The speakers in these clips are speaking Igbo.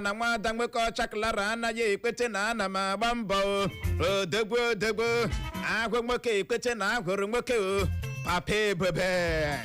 Na nwada nwoke ọcha Clara anaghị ekwete na ana m agba mbọ o. Odogwu, odogwu ahụ nwoke ekwete na ahụrụ nwoke o. Papa Ebube,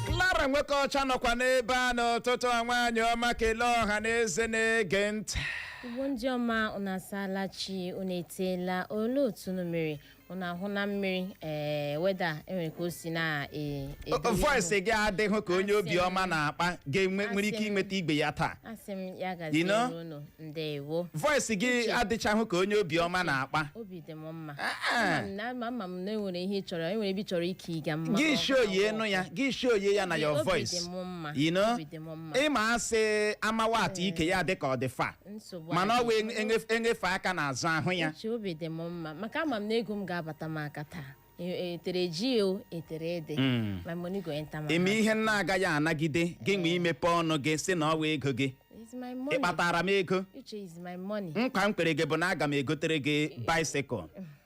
Clara nwoke ọcha nọkwa n'ebe a n'ụtụtụ a. Nwaanyị ọma, kelee ọha na eze na-ege ntị. Igbo ndị ọma, unu asaala chi, unu eteela. Olee otu unu mere? Unu ahụ na mmiri ee weda enwere ka o si na edowe Voice gị adịghị ka onye Asị m- obiọma na-akpa ga-enwe nwere ike Asị m- inweta igwe ya taa. Asị m ya gaziere unu, ndewo. Voice gị Uche. adịchaghị ka onye obiọma na-akpa. Obi dị m mma. Ah. Ama m na ama m na enwere ihe ị chọrọ, enwere ebe ị chọrọ ike ịga mma. Gị show nụ ya, gị show ya na your Obi voice. dị m mma. You know? Obi dị m mma. Ịma asị amawa atụ ike ya dị ka ọ dị fa. Nsogbu Mana ọ adịghị. wee enyefe aka n'azụ ahụ ya. Uche, obi dị m mma maka ama m na ego m ga-abata m aka taa. Etere ji o etere ede, my money go enter my Eme hand. ihe m na-agaghị anagide gị nwe imepe ọnụ gị sị na ọ wee ego gị. It's my money. Ị kpatara m ego. Uche, is my money. Nkwa m kwere gị bụ na aga m egotere gị bicycle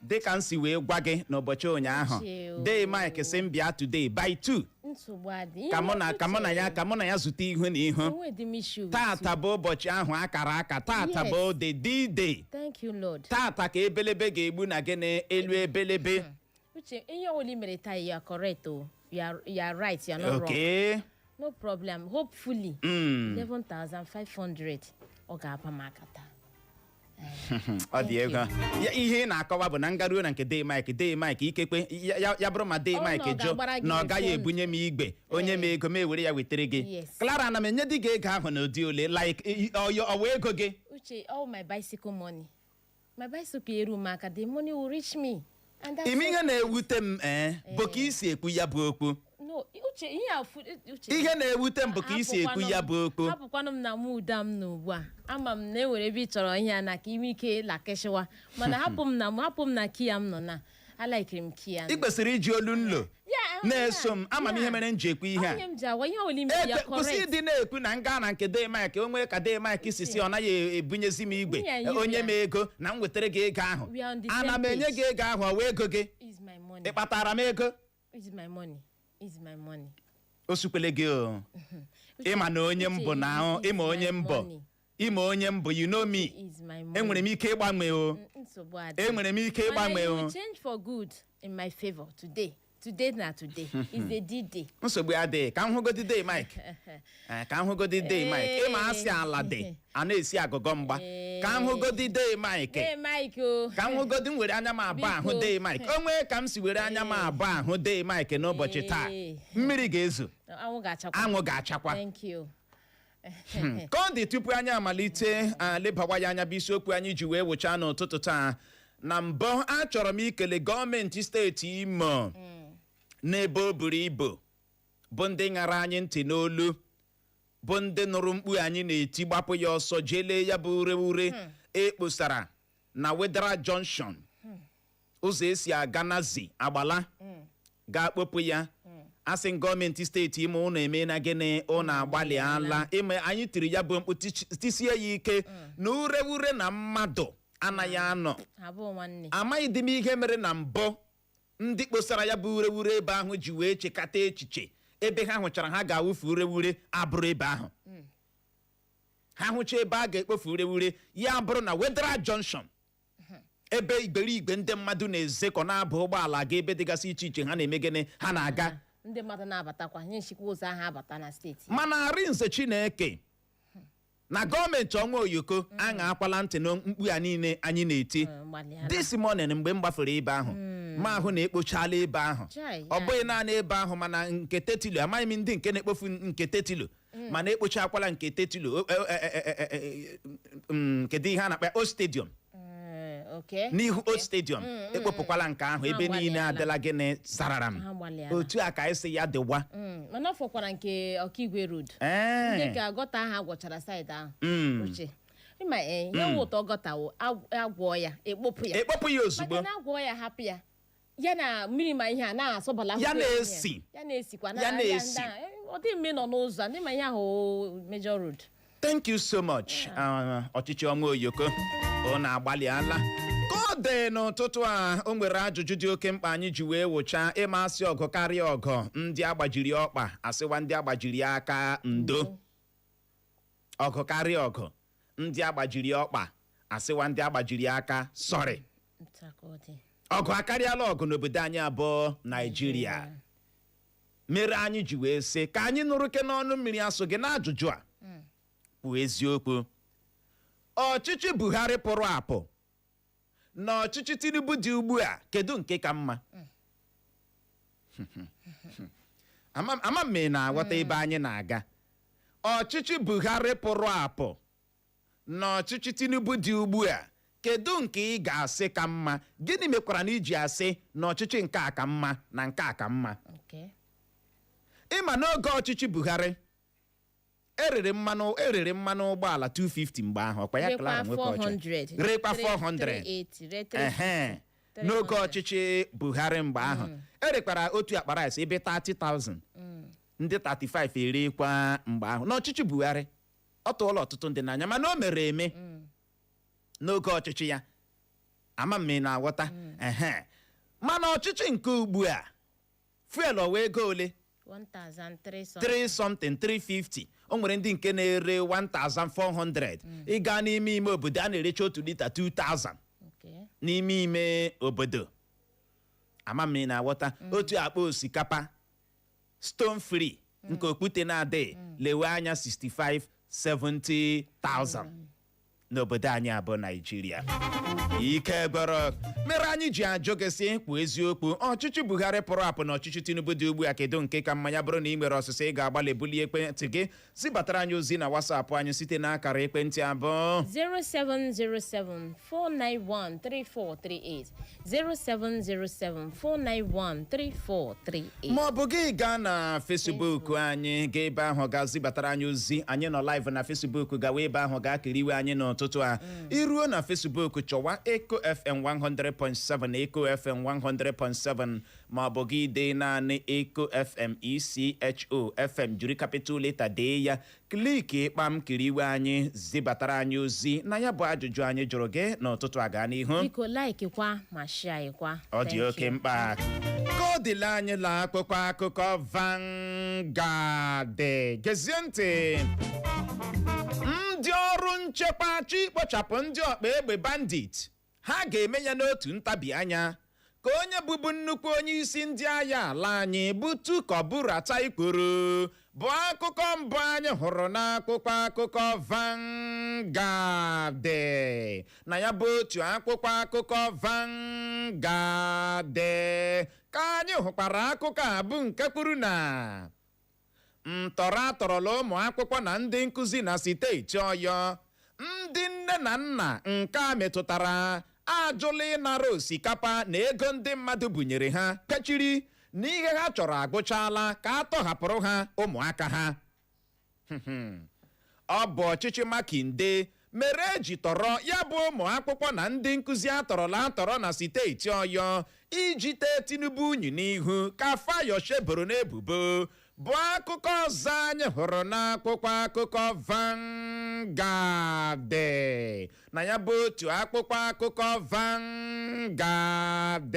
dịka m si wee gwa gị n'ụbọchị ụnyaahụ. Uche o. Dee Mike sị m bịa today by 2 Nsogbu adị. ka mụ na ya zute ihu na ihu. Enwe dị m issue with Tata you. bụ ụbọchị ahụ akara aka. Tata bụ the D-Day. Thank you, Lord. Tata ka ebelebe ga-egbu na gịnị elu ebelebe. Uche, ihe ọbụla i mere taa, you are correct o. You are right, you are not wrong. No problem. Hopefully 11,500 ọ ga-aba m aka taa. Ọ dị Thank ego ya. Ihe ị na-akọwa bụ na ngaruo na nke Dee Mike, Dee Mike ikekwe ya bụrụ ma Dee Ọ na Mike ọ jụ ga-agbara gị na ọ gaghị refund. ebunye m igwe onye m ego m ewere ya wetere gị. Yes. Clara, ana m enye di gị ego ahụ n'ụdị ole? Like ọ ego gị? Uche, all my bicycle money, my bicycle eru m aka, the money will reach me and that's Ime it. ihe na-ewute m ee bụ ka isi ekwu ya bụ okwu. No, Uche, ihe a Uche, Ihe na-ewute m bụ ka isi ekwu ya bụ okwu. Hapụkwanụ m na mood m na ugbu a. Ama m na enwere ebe ị chọrọ ihe a na ka ime ike lakeshiwa, mana hapụ m na kia m nọ na alikiri m kia. Ị kwesịrị iji olu nlo na-eso m. Ama m ihe mere m ji ekwu ihe a. Onye m ji agwa ihe ọbụla ime ya Kwụsị correct. ịdị na-ekwu na nga na nke Dee Mike o nwee ka Dee Mike si ọ naghị ebunyezi m igwe onye m ego na m wetara gị ego ahụ. We are on the same Ana m enye page. gị ego ahụ, ọ wee ego gị? Is my money. Ị kpatara m ego? Is my money, is my money. O sukwele gị o. Ịma na onye m bụ na ahụ, ịma onye m bụ, ịma onye m bụ, you know me. Is my money. Enwere m ike ịgbanwe o. Nsogbu adị. Enwere m ike ịgbanwe Mana you o. will change for good in my favor today. Today na today is the D-Day. Nsogbu adịghị. Ka m hụgodi Dee Mike. Eh, ka m hụgodi Dee Mike. Ịma asị ala dị a na-esi agụgọ mgba. Ka m hụgodi Dee Mike. Hey Mike o. Ka m hụgodi, m were anya m abụọ ahụ Biko. Dee Mike. O nwee ka m si were anya m abụọ ahụ Dee Mike n'ụbọchị taa, mmiri ga-ezo. Anwụ ga-achakwa. Anwụ ga-achakwa. Thank you. Ka ọ dị, tupu anyị amalite lebawa ya anya bụ isiokwu anyị ji wee wụchaa n'ụtụtụ taa, na mbụ achọrọ m ikele gọọmenti steeti Imo n'ebe o buru ibu, bụ ndị ṅara anyị ntị n'olu, bụ ndị nụrụ mkpu anyị na-eti gbapụ ya ọsọ jee lee ya bụ ure ekposara na Wedara Junction, ụzọ esi aga Nazi Agbala, ga-akpọpụ ya. Asị m gọọmenti steeti Imo, ụnụ eme na gịnị, ụnụ agbalịala ime. Anyị tiri ya bụ mkpu tisie ya ike na ureure na mmadụ anaghị anọ. Abụọ nwanne. Amaghị dị m ihe mere na mbụ ndị kposara ya bụ ureure ebe ahụ ji wee chekata echiche ebe ha hụchara ha ga-awụfu ureure abụrụ ebe ahụ. Ha hụcha ebe a ga-ekpofu ureure ya bụrụ na Wedara Junction, ebe iberiigwe ndị mmadụ na-ezekọ na-aba ụgbọala ga ebe dịgasị iche iche ha na-eme gịnị, ha na-aga. Ndị mmadụ na-abatakwa nye nchikwa ụzọ ahụ abata na steeti. Mana arinze Chineke na gọọmenti ọnwa oyoko aṅa akwala ntị na mkpu ya niile anyị na-eti. Gbalịala. This morning mgbe m gbafere ebe ahụ, ma ahụ na-ekpochala ebe ahụ. Chai, Ọ bụghị naanị ebe ahụ, mana nke Tetilo, amaghị m ndị nke na-ekpofu nke Tetilo, mana ekpochakwala nke Tetilo. Kedu ihe a na-akpa ya? O Stadium. Okay. N'ihu Old Stadium, ekpopụkwala nke ahụ. Ebe niile Gbalịala. adịla gịnị, sararam. Ha gbalịala. Otu a ka anyị si ya dịwa. Mana ọ fọkwara nke Ọkigwe Road. Ndị ka gutter ahụ agwọchara side ahụ. Uche, ịma ee ya wụ ụtọ gutter wụ agwọ ya, ekpopụ ya. Ekpopụ ya ozugbo. Maka na agwọ ya, hapụ ya, ya na mmiri ma ihe a na-asọbala. Ya akwụkwọ na-esi. ihe. Ya na-esikwa. Ya na-esi. Ọ dị mma ịnọ n'ụzọ ndị ma ihe ahụ major road. Thank you so much. Ọchịchị ọnwa oyoko, ọ na-agbalịala. Ka ọ dị n'ụtụtụ a, o nwere ajụjụ dị oke mkpa anyị ji wee wụchaa. Ịma asị ọgụ karịa ọgụ, ndị agbajiri ọkpa asịwa ndị agbajiri aka ndo. Ọgụ karịa ọgụ, Ndị agbajiri ọkpa asịwa ndị agbajiri aka sorry. Otu a ka ọ dị. Ọgụ akarịala ọgụ n'obodo anyị abụọ, Naijiria. Mere anyị ji wee sị ka anyị nụrụ ke n'ọnụ mmiri asụ gị n'ajụjụ a. Kwuo eziokwu, ọchịchị Buhari pụrụ apụ na ọchịchị Tinubu dị ugbu a, kedu nke ka mma? Ama m ị na-aghọta ebe anyị na-aga. Ọchịchị Buhari pụrụ apụ na ọchịchị Tinubu dị ugbu a, kedu nke ị ga-asị ka mma? Gịnị mekwara na iji asị na ọchịchị nke a ka mma na nke a ka mma? Ịma n'oge ọchịchị Buhari, erere mmanụ ụgbọala 250 mgbe ahụ, ọkwa ya? Rekwa. Clara nwoke ọcha. 400. Rekwa 400. 380, re 350. Ehe, n'oge ọchịchị Buhari mgbe ahụ, erekwara otu akpa rice ebe 30,000, ndị 35 erekwa mgbe ahụ. N'ọchịchị Buhari, ọ tụọla ọtụtụ ndị n'anya, mana o mere eme n'oge ọchịchị ya. Ama m ị na-aghọta. Ehe, mana ọchịchị nke ugbu a, fuel ọwa ego ole? 1300. 3 something, 350. O nwere ndị nke na-ere 1400. Ị gaa n'ime ime obodo, a na-erecha otu lita 2000 n'ime ime obodo. Ama m ị na-aghọta. Otu akpa osikapa stone free nke okwute na-adịghị, lewe anya 65 70,000 n'obodo anyị abụọ, Naijiria. Ike gwọrọ mere anyị ji ajụ gị sị, kwuo eziokwu, ọchịchị Buhari pụrụ apụ na ọchịchị Tinubu dị ugbu a, kedu nke ka mma? Ya bụrụ na ị nwere ọsịsa, ị ga-agbalị bulie ekwentị gị zibatara anyị ozi na WhatsApp anyị site n'akara ekwentị abụọ: 0707 491 3438, 0707 491 3438. Ma ọ bụ gị gaa na Facebook anyị, gaa ebe ahụ gaa zibatara anyị ozi. Anyị nọ live na Facebook. Gawa ebe ahụ gaa kiriwe anyị n'ụtụtụ a. Iruo na Facebook, chọwa Eco FM 100.7, Eco FM 100.7, ma ọ bụ gị dee naanị Eco FM, ECHO FM, jiri capital letter dee ya. Click kpam, kiriwe anyị, zibatara anyị ozi na ya bụ ajụjụ anyị jụrụ gị n'ụtụtụ a. Gaa n'ihu. Biko like kwa ma share kwa. Ọ dị Thank oke you. mkpa ka ọ dịla anyị la akwụkwọ akụkọ Vanguard. Gezie ntị. Ndị ọrụ nchekwa achọ ikpochapụ ndị ọkpa egbe bandit, ha ga-eme ya n'otu ntabi anya, ka onye bụbu nnukwu onye isi ndị agha ala anyị bụ Tukur Buratai kwuru, bụ akụkọ mbụ anyị hụrụ n'akwụkwọ akụkọ Vanguard. Na ya bụ otu akwụkwọ akụkọ Vanguard ka anyị hụkwara akụkọ a bụ nke kwuru na ntọrọ atọrọla ụmụ akwụkwọ na ndị nkụzi na steeti Ọyọ. Ndị nne na nna nke a metụtara ajụla ịnara osikapa na ego ndị mmadụ bunyere ha, kpechiri na ihe ha chọrọ agụchala ka a tọhapụrụ ha ụmụaka ha. Ọ bụ ọchịchị Makinde mere eji tọrọ ya bụ ụmụ akwụkwọ na ndị nkụzi atọrọla atọrọ na steeti Ọyọ iji tee Tinubu unyi n'ihu, ka Fayose boro n'ebubo, bụ akụkọ ọzọ anyị hụrụ n'akwụkwọ akụkọ Vanguard. Na ya bụ otu akwụkwọ akụkọ Vanguard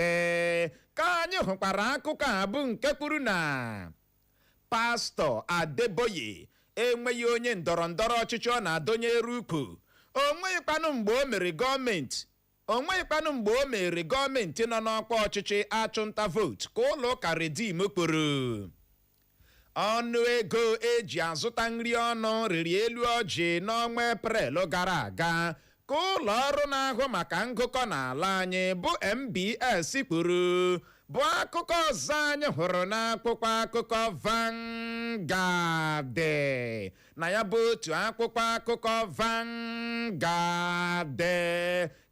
ka anyị hụkwara akụkọ a bụ nke kwuru na Pastọ Adeboye enweghị onye ndọrọ ndọrọ ọchịchị ọ na-adọnyere ukwu. O nweghịkwanụ mgbe o mere gọọmenti, o nweghịkwanụ mgbe o mere gọọmenti nọ n'ọkwa ọchịchị achụnta vootu, ka ụlọ ụka Redeem kpụrụ. Ọnụ ego eji azụta nri ọnụ riri elu ọjị n'ọnwa Eprel gara aga, ka ụlọ ọrụ na-ahụ maka ngụkọ n'ala anyị bụ NBS kwuru, bụ akụkọ ọzọ anyị hụrụ n'akwụkwọ akụkọ Vanguard. Na ya bụ otu akwụkwọ akụkọ Vanguard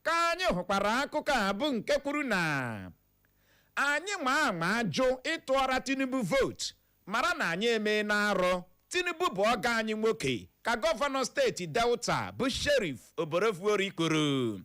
ka anyị hụkwara akụkọ a bụ nke kwuru na anyị ma ama ajụ ịtụọra Tinubu vootu, mara na anyị emee na arụ. Tinubu bụ ọga anyị nwoke, ka gọvanọ steeti Delta bụ Sheriff Oborevwori kwuru.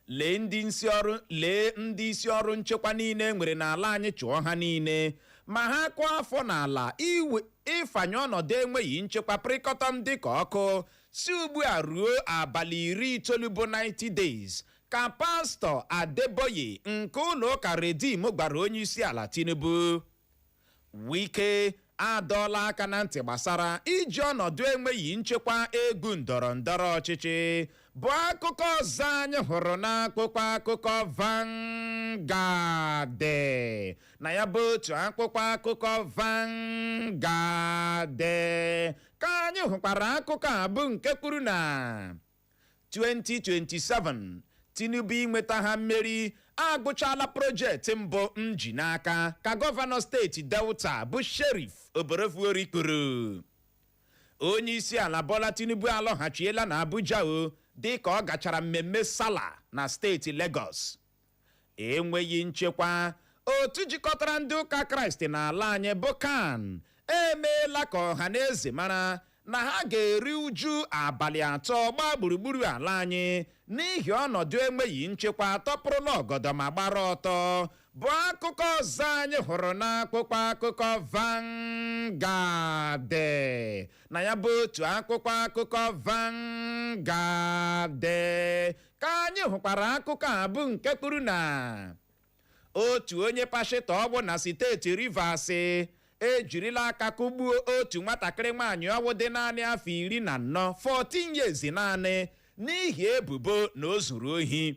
Lee ndị isi ọrụ, lee ndị isi ọrụ nchekwa niile nwere n'ala anyị, chụọ ha niile ma ha kụọ afọ n'ala iwe ịfanye ọnọdụ enweghị nchekwa pịrịkọta ndị ka ọkụ si ugbu a ruo abalị 90 bụ 90 days, ka Pastọ Adeboye nke ụlọ ụka Redeem gwara onye isi ala Tinubu. Wike Adọọla aka na ntị gbasara iji ọnọdụ enweghị nchekwa egwu ndọrọ ndọrọ ọchịchị, bụ akụkọ ọzọ anyị hụrụ n'akwụkwọ akụkọ Vanguard. Na ya bụ otu akwụkwọ akụkọ Vanguard ka anyị hụkwara akụkọ a, bụ nke kwuru na 2027, Tinubu inweta ha mmeri agụchala project mbụ m ji n'aka, ka gọvanọ steeti Delta bụ Sheriff Oborevwori kwuru. Onye isi ala Bola Tinubu alọghachiela na Abuja o, dị ka ọ gachara mmemme Sala na steeti Lagos. Enweghị nchekwa, otu jikọtara ndị ụka Kraịst n'ala anyị bụ CAN emeela ka ọha na eze mara na ha ga-eri uju abalị 3 gbaa gburugburu ala anyị n'ihi ọnọdụ enweghị nchekwa tọpụrụla ọgọdọ ma gbara ọtọ, bụ akụkọ ọzọ anyị hụrụ n'akwụkwọ akụkọ Vanguard. Na ya bụ otu akwụkwọ akụkọ Vanguard ka anyị hụkwara akụkọ a, bụ nke kwuru na otu onye pashịtọ ọgwụ na steeti Rivers ejirila aka kụgbuo otu nwatakịrị nwaanyị ọwụ dị naanị afọ 14, 14 years naanị, n'ihi ebubo na o zuru ohi.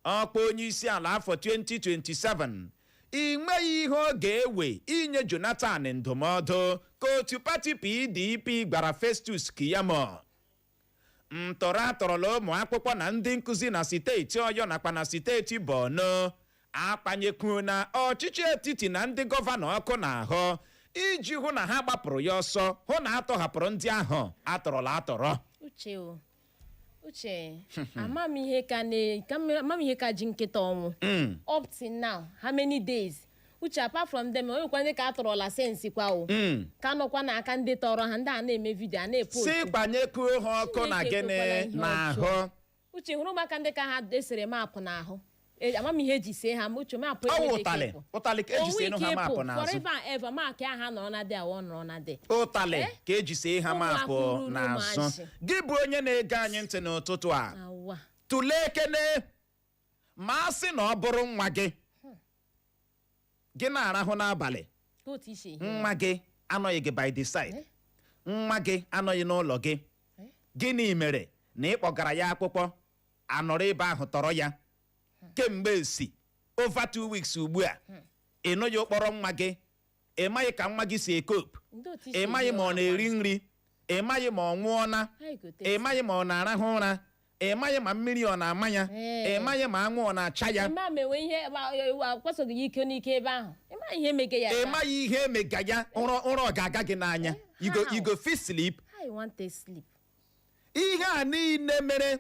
Ọkpa onye isi ala afọ 2027, ị nweghị ihe ọ ga-ewe inye Jonathan ndụmọdụ, ka otu pati PDP gwara Festus Keyamo. Ntọrọ atọrọla ụmụ akwụkwọ na ndị nkụzi na steeti Ọyọ nakwa na steeti Borno akpanyekwuo na ọchịchị etiti na ndị gọvanọ ọkụ n'ahụ iji hụ na ha gbapụrụ ya ọsọ, hụ na atọhapụrụ ndị ahụ atọrọla atọrọ. Uche o, Uche, ama m ihe ka na ka ama m ihe ka ji nkịta ọnwụ. Up till now, how many days, Uche? Apart from them, o nwekwa ndị ka atọrọla since kwa o, ka nọkwa n'aka ndị tọrọ ha, ndị a na-eme video a na-epost. Si kpanyekwuo ha ọkụ na Chineke gịnị ekwekwala ihe n'ahụ. ọjọọ. Uche, hụrụ ụmụaka ndị ka ha esere map n'ahụ. Ama m ihe eji see ha ma, Uche, map Ọ wụ enweghị ike ụtalị ịpụ. Ụtalị ka eji see Onwe ha ike map ịpụ n'azụ. Forever and ever, mark ahụ nọrọ na dị awọ nọrọ na dị. Ụtalị Eh? ka eji see ha map Ụmụaka ruru n'azụ. ụmụazị. Gị bụ onye na-ege anyị ntị n'ụtụtụ a, Awa. tụlee kene ma a sị na ọ bụrụ nwa gị, gị na-arahụ n'abalị, Ka otu isi ehi. nwa gị anọghị gị by the side, Eh? nwa gị anọghị n'ụlọ gị, Eh? gịnị mere na ị kpọgara ya akwụkwọ, anọrọ ebe ahụ tọrọ ya kemgbe esi over 2 weeks ugbu a, ị nụghị ụkpọrọ nwa gị, ị maghị ka nwa gị si ecope, Ndị otu isi ị maghị ehi ma ọ ụra na-eri nri, ị maghị ma ọ nwụọna, Ha egote. ị maghị ma ọ na-arahụ ụra, ị maghị ma mmiri ọ na-ama ya, Ee. ị maghị ma anwụ ọ na-acha ya, Ịma ma enwe ihe akwasoghị ya ike n'ike ebe ahụ, ịma ihe mege ya ị ebe ahụ. maghị ihe emega ya, ụra ụra ọ ga-aga gị n'anya? You go How? You go fit sleep? How you want to sleep? Ihe a niile mere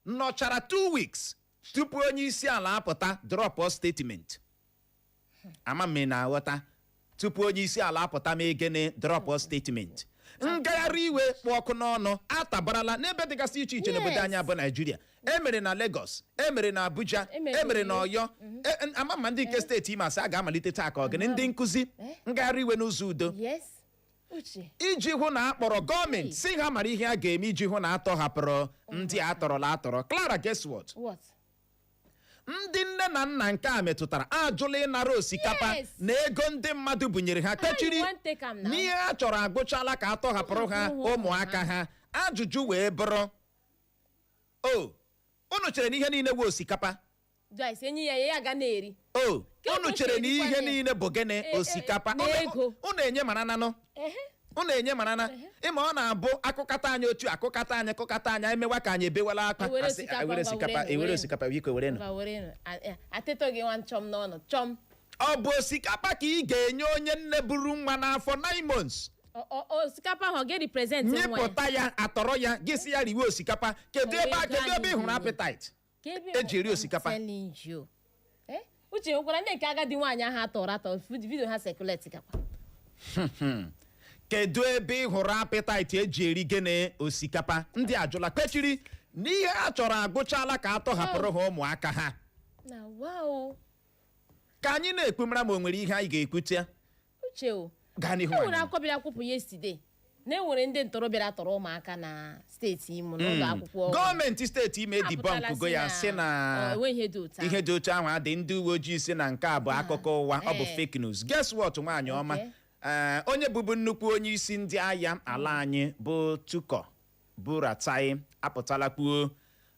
nọchara 2 weeks tupu onye isi ala apụta drop statement. Ama m ị na-aghọta? Tupu onye isi ala apụta ma egene drop statement, ngagharị iwe kpụ ọkụ n'ọnụ atabarala n'ebe dịgasị iche iche n'obodo anyị bụ Naijiria. Emere na Lagos, emere na Abuja, Emere emere na n'Uyo. Ọyọ. Ama ma ndị nke steeti Imo asị a ga-amalite taa ka ọ gịnị, ndị nkụzi ngagharị iwe n'ụzọ udo Yes, Uche. iji hụ na a kpọrọ gọọmenti si ha mara ihe a ga-eme iji hụ na atọhapụrụ ndị a tọrọla atọrọ. Clara, guess what? What? Ndị nne na nna nke a metụtara ajụla ịnara osikapa na ego ndị mmadụ bunyere ha, kpechiri You wan take am now? n'ihe ha chọrọ agụchala, ka atọhapụrụ ha Tọhapụrụ ha. ụmụaka ha. Ajụjụ wee bụrụ o, unu chere na ihe niile bụ osikapa? Guys, enyi ya ya ga na-eri. O Ke unu otu chere na o si ihe erikwa ya? niile bụ gịnị? Osikapa. Na ego. Unu enye mara nanụ. Unu enye mara na ịma ọ na-abụ akụkata anyị otu akụkata anyị akụkata anyị emewa ka anyị ebewela akwa. Ewere Asị, osikapa, "Ewere ngwa, osikapa, werenụ, ewere werenụ." osikapa, biko werenụ." Ngwa, werenụ. Atịtọ gị nwa nchọm n'ọnụ chọm. Ọ bụ osikapa ka ị ga-enye onye nne buru nwa n'afọ 9 months? Osikapa ahụ ọ ga-represent nwa ya? Nyepụta ya, atọrọ ya, gị sị ya riwe osikapa? Kedu Ọ ebe ego kedu ebe ị anyị hụrụ bunye. appetite Ka ebe eji eri I'm osikapa? telling you. Eh? Uche, nwekwara ndị nke agadi nwaanyị ahụ atọrọ atọ, video ha circulate gakwa. Kedu ebe ị hụrụ appetite eji eri gịnị? Osikapa. Ndị ajụla, kpechiri n'ihe a chọrọ agụchala, ka atọhapụrụ ha ụmụaka ha. Na wow. Ka anyị na-ekwu, mara ma o nwere ihe anyị ga-ekwute. Uche o. Gaa n'ihu. E nwere Anyị akụkọ bịara akwụpụ yesterday na e nwere ndị ntorobịa tọrọ ụmụaka na steeti Imo n'ụlọ akwụkwọ. Gọọmenti steeti Imo Apụtala edebunkugo ya, sị na ọ, enweghị ihe dị otu ahụ. Ihe dị otu ahụ adị. Ndị uwe ojii si na nke a bụ akụkọ ụwa, ọ bụ fake news. Guess what, nwaanyị ọma? Okay. Ee, onye bụbu nnukwu onye isi ndị agha ala anyị bụ Tukur Buratai apụtala kwuo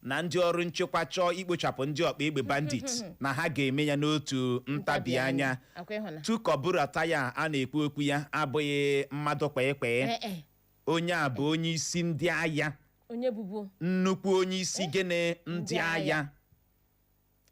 na ndị ọrụ nchekwa chọọ ikpochapụ ndị ọkpa egbe bandit, na ha ga-eme ya n'otu ntabi anya. Akwa ịhụna. Tukur Buratai a na-ekwu okwu ya abụghị mmadụ kpee. Eh, eh. Onye a bụ onye isi ndị agha. Onye bụbu Nnukwu onye isi gịnị? Ndị agha.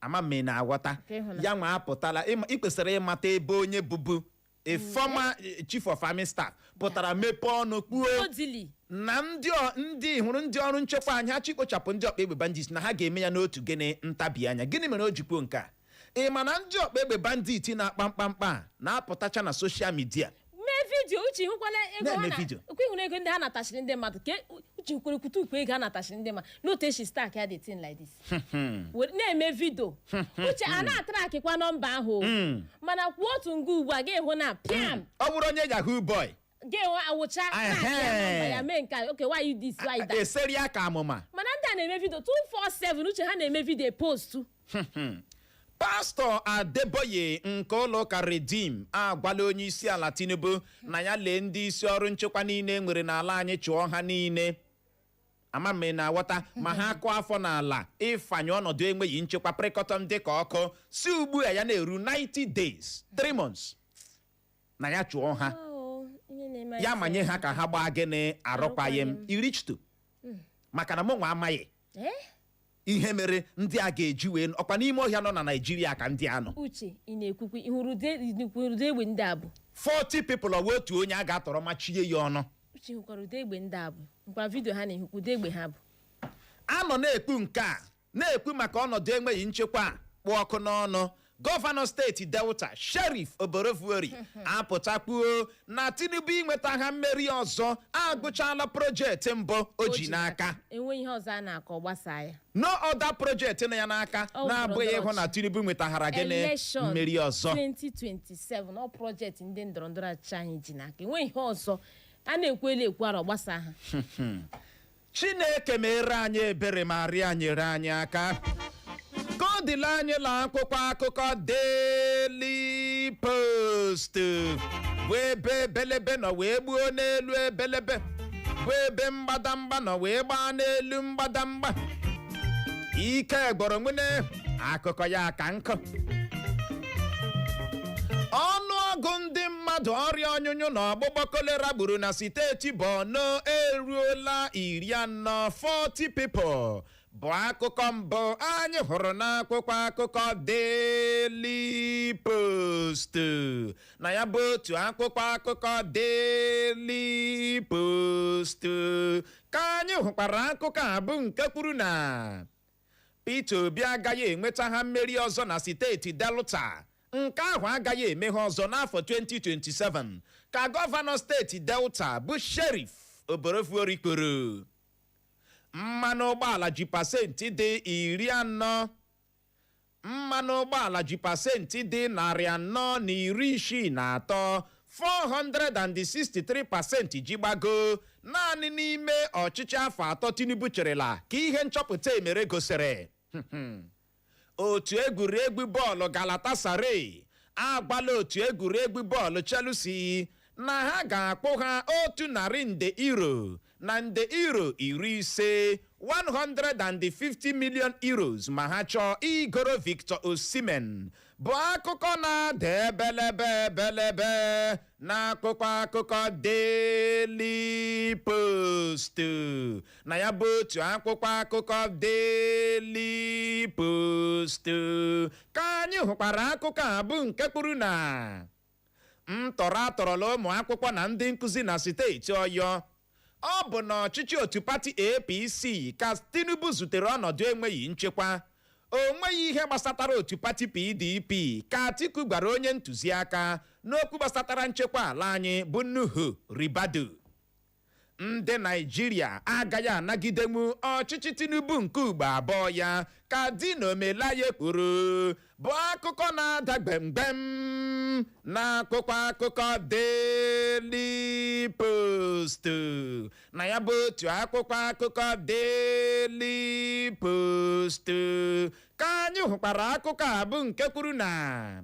Ama m ị na-aghọta. Nke ịhụnanya. Ya nwa apụtala. Ị kwesịrị ịmata ebe onye bụbu a former chief of army staff pụtara mepee ọnụ kwuo odili na ndị hụrụ ndị ọrụ nchekwa anyị ha chikpochapụ ndị ọkpa egbe bandit, na ha ga-eme ya n'otu gịnị? Ntabi anya. Gịnị mere o ji kwuo nke a? Ị ma na ndị ọkpa egbe bandit na-akpa mkpamkpa a na-apụtacha na social media mee video. Uche, hụkwala ego ha Na-eme na video. okwe hụrụ ego ndị ha natachiri ndị mmadụ ke. Uche, kwere kwute ukwu ego ha natachiri ndị mmadụ n'otu esi stack ya, the thing like this. Na-eme video. Uche, a na-atrackikwa nọmba ahụ o. Mana kwuo otu nga ugbu a, ga-ehụ na piam. Ọ bụrụ onye yahoo boy Ga-enwe awụcha track ya, nọmba ya mee nke a. Okay, why you this, why that? Eseri aka amụma. Mana ndị a na-eme video 247. Uche, ha na-eme video post. Pastọ Adeboye nke ụlọ ụka Redeem agwala onye isi ala Tinubu na ya lee ndị isi ọrụ nchekwa niile e nwere n'ala anyị, chụọ ha niile. Ama m ị na-aghọta. Ma ha kụọ afọ n'ala ịfanye ọnọdụ enweghị nchekwa prịkọtọm dị ka ọkụ si ugbu a ya na-eru 90 days, 3 months, na ya chụọ ha, ya manye ha ka ha gbaa gịnị? Arụkwaghịm. Irichtu maka na mụ nwa amaghị ihe mere ndị a ga-eji wee ọkwa n'ime ọhịa nọ na Naijiria ka ndị a nọ. Uche, ị na-ekwukwe ịhụrụ ụdị egbe ndị a bụ? 40 people ọwa otu onye a ga-atọrọ machie ya ọnụ. Uche, hụkwara ụdị egbe ndị a bụ nkwa video ha na-ehukwa ụdị egbe ha bụ. A nọ na-ekwu nke a, na-ekwu maka ọnọdụ enweghị nchekwa a kpụ ọkụ n'ọnụ. Gọvanọ steeti Delta, Sheriff Oborevwori, apụtakwuo na Tinubu inweta ha mmeri ọzọ agụchala project mbụ o ji n'aka. Enwe ihe ọzọ a na-akọ gbasaa ya. No other project nọ ya n'aka Ọ na-abụghị ndọrọndọrọ ịhụ na Tinubu nwetaghara gịnị? Election Mmeri ọzọ. 2027. Ọ project ndị ndọrọndọrọ ọchịchị anyị ji n'aka, enwe ihe ọzọ a na-ekwu elu ekwu arọ gbasaa ha. Chineke mere anyị ebere ma rịa nyere anyị aka ka ọ dịla anyị la. Akwụkwọ akụkọ Daily Post bụ ebe ebelebe nọ wee gbuo n'elu ebelebe, bụ ebe mgbadamgba nọ wee gbaa n'elu mgbadamgba. Ike gbọrọ nwene akụkọ ya ka nkụ. Ọnụọgụ ndị mmadụ ọrịa ọnyụnyụ na ọgbụgbọ kolera gburu na steeti Borno eruola 40, 40 people, bụ akụkọ mbụ anyị hụrụ n'akwụkwọ akụkọ Daily Post. Na ya bụ otu akwụkwọ akụkọ Daily Post ka anyị hụkwara akụkọ a bụ nke kwuru na Peter Obi agaghị enweta ha mmeri ọzọ na steeti Delta. Nke ahụ agaghị eme ha ọzọ n'afọ 2027, ka gọvanọ steeti Delta bụ Sheriff Oborevwori kwuru. Mmanụ ụgbọala ji pasentị dị 40, mmanụ ụgbọala ji pasentị dị 463, 463%, ji gbago naanị n'ime ọchịchị afọ 3 Tinubu chịrịla, ka ihe nchọpụta emere gosiri. Otu egwuregwu bọọlụ Galatasaray agbala otu egwuregwu bọọlụ Chelsea na ha ga-akpụ ha 100 nde euro na nde euro 50, 150 million euros, ma ha chọọ igoro Victor Osimhen, bụ akụkọ na-ada ebelebe ebelebe n'akwụkwọ akụkọ Daily Post. Na ya bụ otu akwụkwọ akụkọ Daily Post ka anyị hụkwara akụkọ a bụ nke kwuru na ntọrọ atọrọla ụmụ akwụkwọ na ndị nkụzi na steeti Ọyọ. Ọ bụ na ọchịchị otu pati APC ka Tinubu zutere ọnọdụ enweghị nchekwa, o nweghị ihe gbasatara otu pati PDP, ka Atiku gwara onye ntụziaka n'okwu gbasatara nchekwa ala anyị bụ Nuhu Ribadu. Ndị Naijiria agaghị anagidenwu ọchịchị Tinubu nke ugbo abụọ ya, ka Dino Melaye kwuru, bụ akụkọ na-ada gbemgbem n'akwụkwọ akụkọ Daily Post. Na ya bụ otu akwụkwọ akụkọ Daily Post ka anyị hụkwara akụkọ a bụ nke kwuru na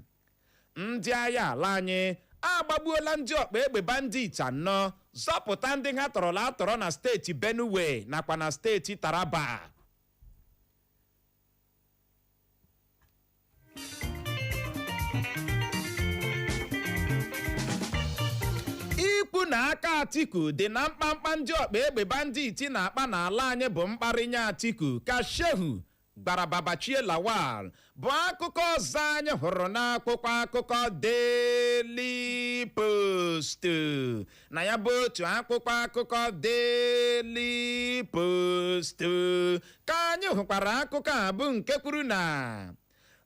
ndị agha ala anyị Agbagbuola ndị ọkpa egbe bandit anọ, zọpụta ndị ha tọrọla atọrọ na steeti Benue nakwa na steeti Taraba. Ikwu na aka Atiku dị na mkpamkpa ndị ọkpa egbe bandit na-akpa n'ala anyị bụ mkparịnye Atiku, ka Shehu gbara Babachie Lawal, bụ akụkọ ọzọ anyị hụrụ n'akwụkwọ akụkọ Daily Post. Na ya bụ otu akwụkwọ akụkọ Daily Post ka anyị hụkwara akụkọ a, bụ nke kwuru na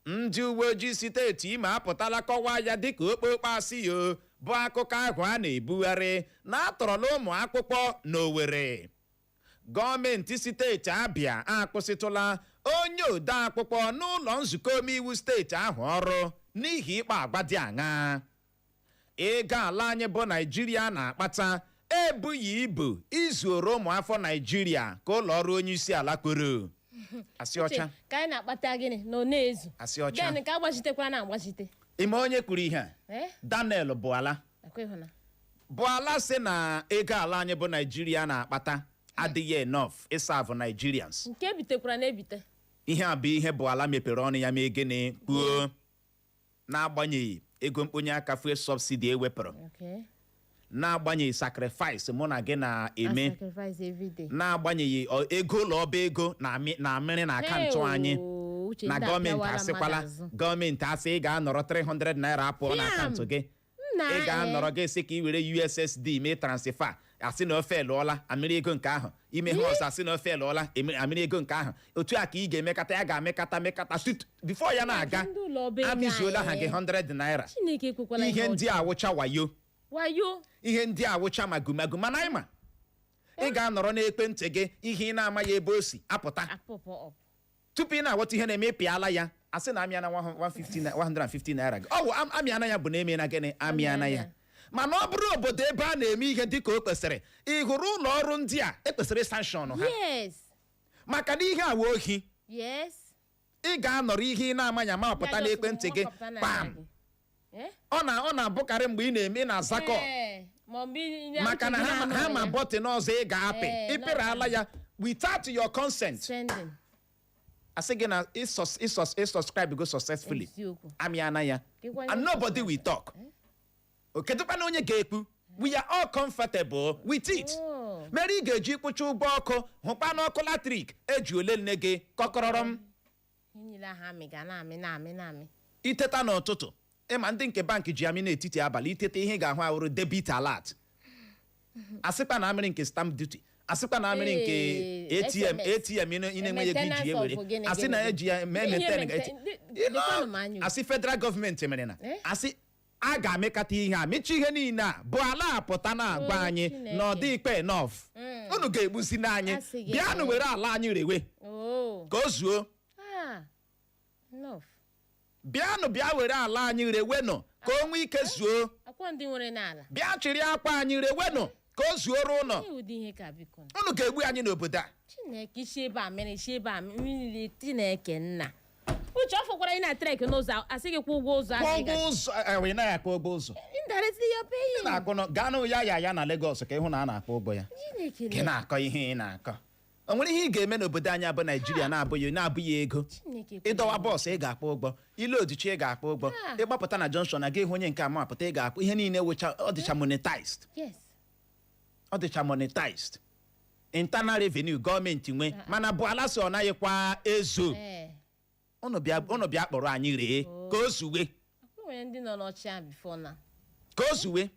ndị uwe ojii steeti Imo apụtala kọwaa ya dịka okpokpo asị yo, bụ akụkọ ahụ a na-ebugharị na atọrọla ụmụ akwụkwọ n'Owerri. Gọọmenti steeti Abịa akwụsịtụla onye ode akwụkwọ n'ụlọ nzukọ omeiwu steeti ahụ ọrụ n'ihi ịkpa agwa dị aṅaa. Ego ala anyị bụ Naijiria na-akpata ebughị ibu izuoro ụmụ afọ Naijiria, ka ụlọ ọrụ onye isi ala kwuru. Asị ọcha. Uche, ka anyị na-akpata gịnị na ọ na-ezu? Asị ọcha. Then ka agbachitekwara na agbachite. Ime onye kwuru ihe a? Eh? Daniel Bwala. Akwa ịhụna. Bwala sị na ego ala anyị bụ Naijiria na-akpata adịghị enough ịserve Nigerians. Nke ebitekwara na-ebite. Ihe a bụ ihe Bwala mepere ọnụ ya mee gịnị kwuo, n'agbanyeghị ego mkponye aka fuel subsidy ewepụrụ, n'agbanyeghị sacrifice mụ na gị na-eme, I sacrifice every day. n'agbanyeghị ego ụlọ ọba ego na-amịrị na akaụntụ Hey, anyị, oo, Uche, na ndị gọọmenti apịawala asịkwala mmadụ azụ. gọọmenti asị ị ga-anọrọ 300 naira apụọ na Fiam! akaụntụ gị. Nna, Ị ga-anọrọ gị sị ka ị were USSD mee transfer, asị na ofe lụọla, amịrị ego nke ahụ. Ime ha ọzọ, asị na ofe lụọla, amịrị ego nke ahụ. Otu a ka ị ga-emekata ya, ga-amekata mekata before ya na-aga, Ndị ụlọ ọba ego amịzuola ha anyị. gị 100 naira. Chineke ekwekwala. Ihe ndị a wụcha wayo. Wayo. Ihe ndị a wụcha magumagu. Mana anyị ma ị ga-anọrọ n'ekwentị gị, ihe ị na-amaghị ebe o si apụta, apụpụ ọpụ. Tupu ị na-aghọta ihe na-eme, ịpịala ya, asị na amịana 150 naira gị. Ọ wụ amịana ya bụ na eme na gịnị, amịana ya. Mana ọ bụrụ obodo ebe a na-eme ihe dị ka o kwesịrị, ị hụrụ ụlọ ọrụ ndị a ekwesịrị sanction ha, maka na ihe a wee ohi. Ị ga-anọrọ, ihe ị na-amaghị ama ọpụta n'ekwentị gị, kpam. Ọ na-abụkarị mgbe ị na-eme, ị na-azakọ, maka na ha ma button ọzọ ị ga-apị. Ịpịrị ala ya without your consent, Sending. Asị gị na ị subscribe go successfully. Amịana ya. And nobody will talk. Kedụkwana onye ga-ekpu? We are all comfortable with it. Oh. Mere ị ga-eji kwụcha ụgwọ ọkụ, hụkwa n'ọkụ latrik eji ole nne gị kọkọrọrọ m. Ihe niile ahụ amị ga na-amị, na-amị, na-amị. Iteta n'ụtụtụ, ịma ndị nke bankị ji amị n'etiti abalị. Iteta, ihe ị ga-ahụ awụrụ debit alert, asịkwa na amịrị nke stamp duty, asịkwa na amịrị nke Ee, ATM. SMS. ATM ị na-enweghị ego iji Maintenance ewere of gịnị, asị na gịnị. eji ya mee Ihe maintain. Dịkwanụ m anya. Asị federal gọọmenti mere na Eh? asị a ga-amịkata ihe a, mechi ihe niile a bụ ala apụta na-agwa Oh, anyị Chineke. na ọ dị ikpe enough. Unu ga-egbuzi n'anyị. Asị gị, Bịanụ eh. were ala anyị rewe Oh. ka o zuo. Ah. Enough. Bịanụ bịa were ala anyị rewenụ ka o nwee ike zuo. Akwa ndị nwere n'ala. Bịa chịrị akwa anyị rewenụ ka o zuoro ụlọ. Ihe ụdị ihe ka biko. Unu ga-egbu anyị n'obodo a. Chineke, isi ebe a mere, isi ebe a mmiri. Chineke nna. Uche, ọ fọkwara ị na trek n'ụzọ, asị gị kwụ ụgwọ ụzọ Kwụọ ahụ ị ụgwọ ụzọ ị naghị akwụ ụgwọ ụzọ. Indirectly you're paying. Ị na-akụ gaa nụ ya ya ya na Lagos ka ịhụ na a na-akwụ ụgwọ ya. Chineke. Gị na-akọ ihe ị na-akọ, o nwere ihe ị ga-eme n'obodo anyị bụ Naijiria na-abụghị ego? Chineke. Ịdọwa bus, ị ga-akwụ ụgwọ. Ile odichi, ị ga-akwụ ụgwọ. Ịgbapụta na junction na gị hụ onye nke ama apụta, ị ga-akwụ. Ihe niile wụcha, ọ dịcha monetized. Ọ dịcha monetized. Internal revenue gọọmenti nwe, mana bụ ala si ọ naghịkwa ezu. Unu bịa kpọrọ anyị ree ka o zuwe. O nwere ndị nọ n'ọchị ahụ before na. Ka o zuwe.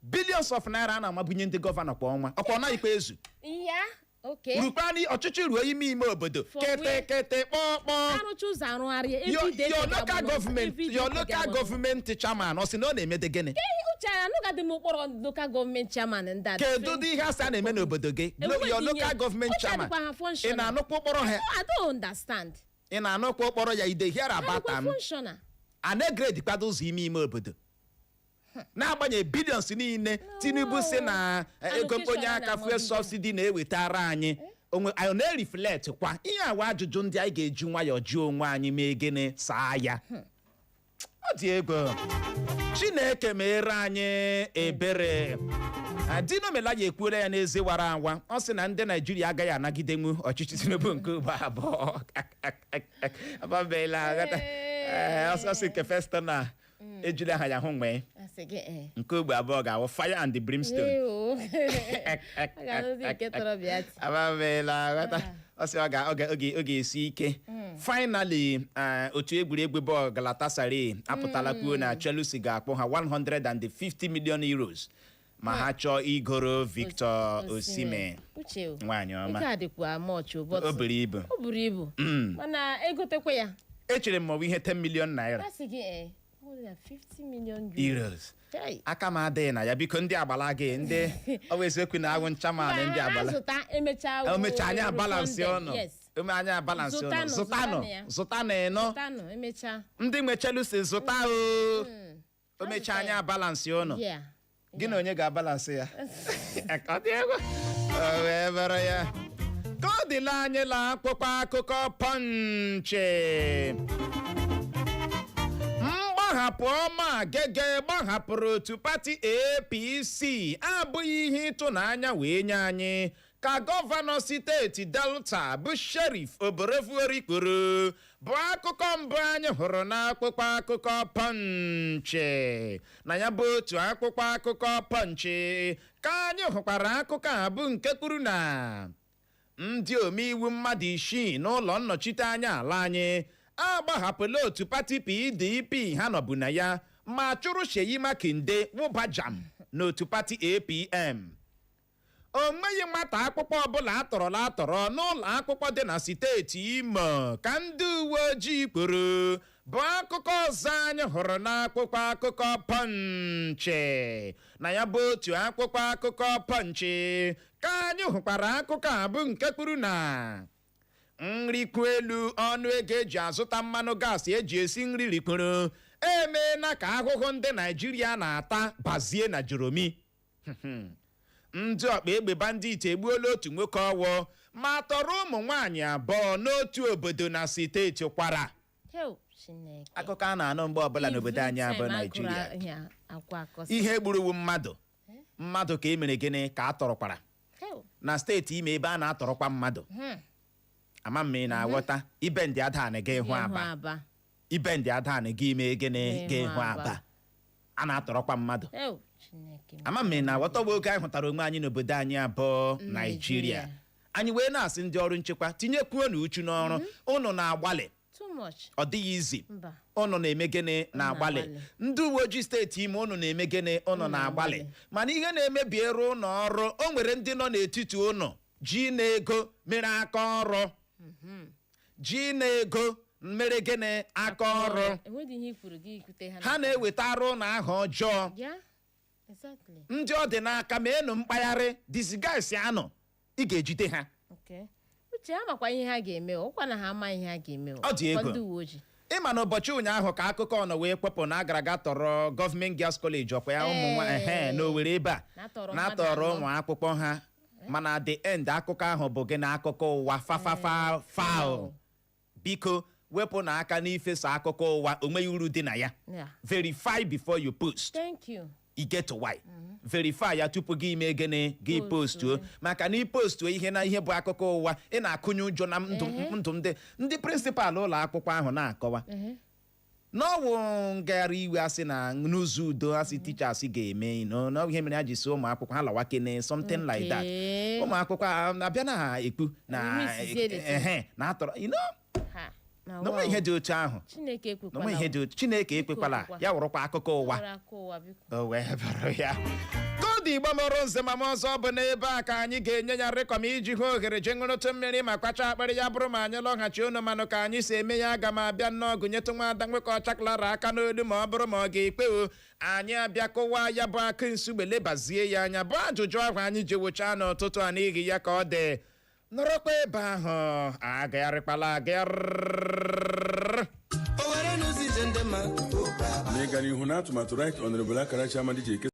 Billions of naira a na-amabunye ndị gọvanọ kwa ọnwa, ọkwa ọ naghịkwa ezu? Ya okay. Rukwa ọchịchị ruo ime ime obodo, For kete where? kete kpọọ kpọọ. Arụcha ụzọ, arụgharị. Your, Everyday your ka local ga-agba n'ụzọ. government, Everyday your ka local ga-agba n'ụzọ. government chairman, ọ sị na ọ na-emede gịnị? Uche, anụgadị m ụkpọrọ local government chairman ndị a. Kedu ụdị ihe asị a na-eme n'obodo gị? Enweghị Your ihe. local government Uche, chairman, adịkwa ha ị functional. na-anụkwa ụkpọrọ ha? I don't understand. Ị na-anụkwa ụkpọrọ ya? Ide hear about Adịkwa am functional. A na-egrade kwado ụzọ ime ime obodo n'agbanyeghị billions niile Tinubu si na ego mkponye Allocation aka na fuel amamihe. subsidy na-ewetara anyị onwe anyị na-ereflect kwa ihe awa. Ajụjụ ndị anyị ga-eji nwayọọ jụọ onwe anyị, mee gịnị, saa ya. Ọ dị egwu. Chineke mere anyị ebere. Dino Melaye ekwuola ya n'eze wara awa. Ọ sị na ndị Naijiria agaghị anagidenwu ọchịchị Tinubu nke ugbo abụọ. Ababela aghọta. Ee, ọ sị nke first na ejila aha ya hụ nwee. Asị gị ee. Nke ugbo abụọ ga-awụ fire and the brimstone. Ee, o. A ga-anụzi nke tọrọ bịa ti. Ababela aghọta. Ọ sị ọ ga-esi ike. Finally, otu egwuregwu bọọlụ Galatasaray apụtala kwuo na Chelsea ga-akpọ ha €150 million ma ha chọọ igoro Victor Osimhen. Uche o. Nwaanyị ọma. Nke a dịkwa much o, but O buru ibu. O buru ibu. Mana egotekwa ya. Echere m ma ọ bụ ihe 10 million naira. Asị gị ee. 150 million euro. Euros. Hey. Aka m adịghị na ya, biko. Ndị agbala gị, ndị ọ bụ eziokwu na awụ nchaman ndị agbala. Zụta emechaa. O mechaa anyị abalance ọnụ. Yes. Ome anyị abalance ọnụ. Zụtanụ, zụtanụ. Zụtanụ ya. Zụtanụ ịnụ. Zụtanụ emechaa. Ndị nwe Chelsea, zụta o. O mechaa anyị abalance ọnụ. Gị na onye ga-abalance ya? Ọ dị egwu. O wee bụrụ ya ka ọ dịla anyị la akwụkwọ akụkọ Punch. Mgbahapụ ọma Gege gbahapụrụ otu pati APC abụghị ihe ịtụnanya wee nye anyị, ka gọvanọ steeti Delta bụ Sheriff Oborevwori kwuru, bụ akụkọ mbụ anyị hụrụ n'akwụkwọ akụkọ Punch. Na ya bụ otu akwụkwọ akụkọ Punch ka anyị hụkwara akụkọ a bụ nke kwuru na ndị omeiwu mmadụ 6 n'ụlọ nnọchite anya ala anyị agbahapụla otu pati PDP ha nọbụ na ya ma chụrụ Seyi Makinde wụba jam n'otu pati APM. O nweghị nwata akwụkwọ ọbụla atọrọla atọrọ n'ụlọ akwụkwọ dị na steeti Imo, ka ndị uwe ojii kwuru, bụ akụkọ ọzọ anyị hụrụ n'akwụkwọ akụkọ Punch. Na ya bụ otu akwụkwọ akụkọ Punch ka anyị hụkwara akụkọ a bụ nke kwuru na nrikwu elu ọnụ ego eji azụta mmanụ gaasị eji esi nri rikwuru emeela ka ahụhụ ndị Naijiria na-ata bazie na joromi. Ndị ọkpa egbe bandit egbuola otu nwoke ọwụ ma tọrọ ụmụ nwaanyị abụọ n'otu obodo na steeti Kwara. Heo, Chineke. Akụkọ a na-anụ mgbe ọbụla n'obodo anyị abụ Every time Naijiria. akụrụ ihe akwa akọsị. Ihe gburuwu mmadụ mmadụ ka e mere gịnị ka a tọrọkwara Heo. na steeti ime ebe a na-atọrọkwa mmadụ. Ama m ị na-aghọta. Ibe ndị adanị ga ịhụ Ịhụ Aba. Aba. Ibe ndị adanị gị ime gịnị ga ịhụ Ịhụ Aba. Aba a na-atọrọkwa mmadụ. Heo, Chineke. Ama m ị na-aghọta. Bụ oge anyị hụtara onwe anyị n'obodo anyị abụọ Naijiria. Naijiria. Anyị wee na-asị ndị ọrụ nchekwa tinyekwuo na uchu n'ọrụ unu na-agbalị. Too much. Ọ dịghị izi. Mba. Unu na-eme gịnị na-agbalị. Na-agbalị. Ndị uwe ojii steeti Imo, unu na-eme gịnị? Unu na-agbalị, mana ihe na-emebiere ụnọ ọrụ o nwere ndị nọ n'etiti unu ji na ego mere aka ọrụ, ji na ego mere gịnị aka ọrụ. Enweghị ihe i kwuru gị ikwute ha. Ha na-ewetara ụnụ aha ọjọọ. Yeah, exactly. Ndị ọ dị n'aka ma enu mkpagharị disguise anọ, ị ga-ejide ha. Okay. Uche, ha makwa ihe ha ga-eme o. Ọkwa na ha ama ihe ha ga-eme o. Ọ dị egwu. Ọkwa ndị uwe ojii. Ịma na ụbọchị ụnyaahụ ka akụkọ nọ wee kpọpụ na agara aga tọrọ Government Girls College, ọkwa ya, ụmụ nwa ehe n'Owerri ebe a. Na-atọrọ na-atọrọ mmadụ. ụmụ akwụkwọ ha, mana the end akụkọ ahụ bụ gị na akụkọ ụwa fafafa foul. Biko wepụ na aka n'ifesa akụkọ ụwa, onweghị uru dị na ya. Yeah. Verify before you post. Thank you. You get why? Verify ya tupu gị ime gịnị gị Postuo. Postuo, maka na ipostuo ihe na ihe bụ akụkọ ụwa, ị na-akụnye ụjọ na ndụ ndụ ndị principal ụlọ akwụkwọ ahụ na-akọwa n'ọwụ ngagharị iwe asị na n'ụzọ udo asị teachers ga-eme no ihe mere ha ji si ụmụ akwụkwọ ha lawa kene, something like that. Okay. Ụmụ akwụkwọ abịa na ha ekpu na Misizie the thing. ehe na atọrọ Ha. Na na onwe wow. ihe dị otu ahụ. Chineke Na ekwekwala. onwe ihe dị otu Chineke ekwekwala. Ekwekwala. Ya wụrụkwa akụkọ ụwa. Were aka ụwa, biko. O wee bụrụ ya koodu Igbo mụrụ nze ma m ọzọ bụ n'ebe a ka anyị ga-enye ya rịkọm iji hụ ohere je ṅụrụtụ mmiri ma kwacha akpịrị. Ya bụrụ ma anyị lọghachi unu manụ ka anyị si eme ya, aga m abịa nnọọ gụnyetụ nwa ada nwoke ọcha Clara aka n'olu, ma ọ bụrụ ma ọ ga-ekpe o anyị abịa kụwa ya bụ akụ nsugbe, lebazie ya anya bụ ajụjụ ahụ anyị ji wụchaa n'ụtụtụ a. N'ihi ya ka ọ dị nọrọkwa ebe ahụ, agagharịkwala agagharị. Owere n'ụzọ ije ndị mma. N'ịga n'ihu n'atụmatụ Right Honorable Akarachi Amadi ji eke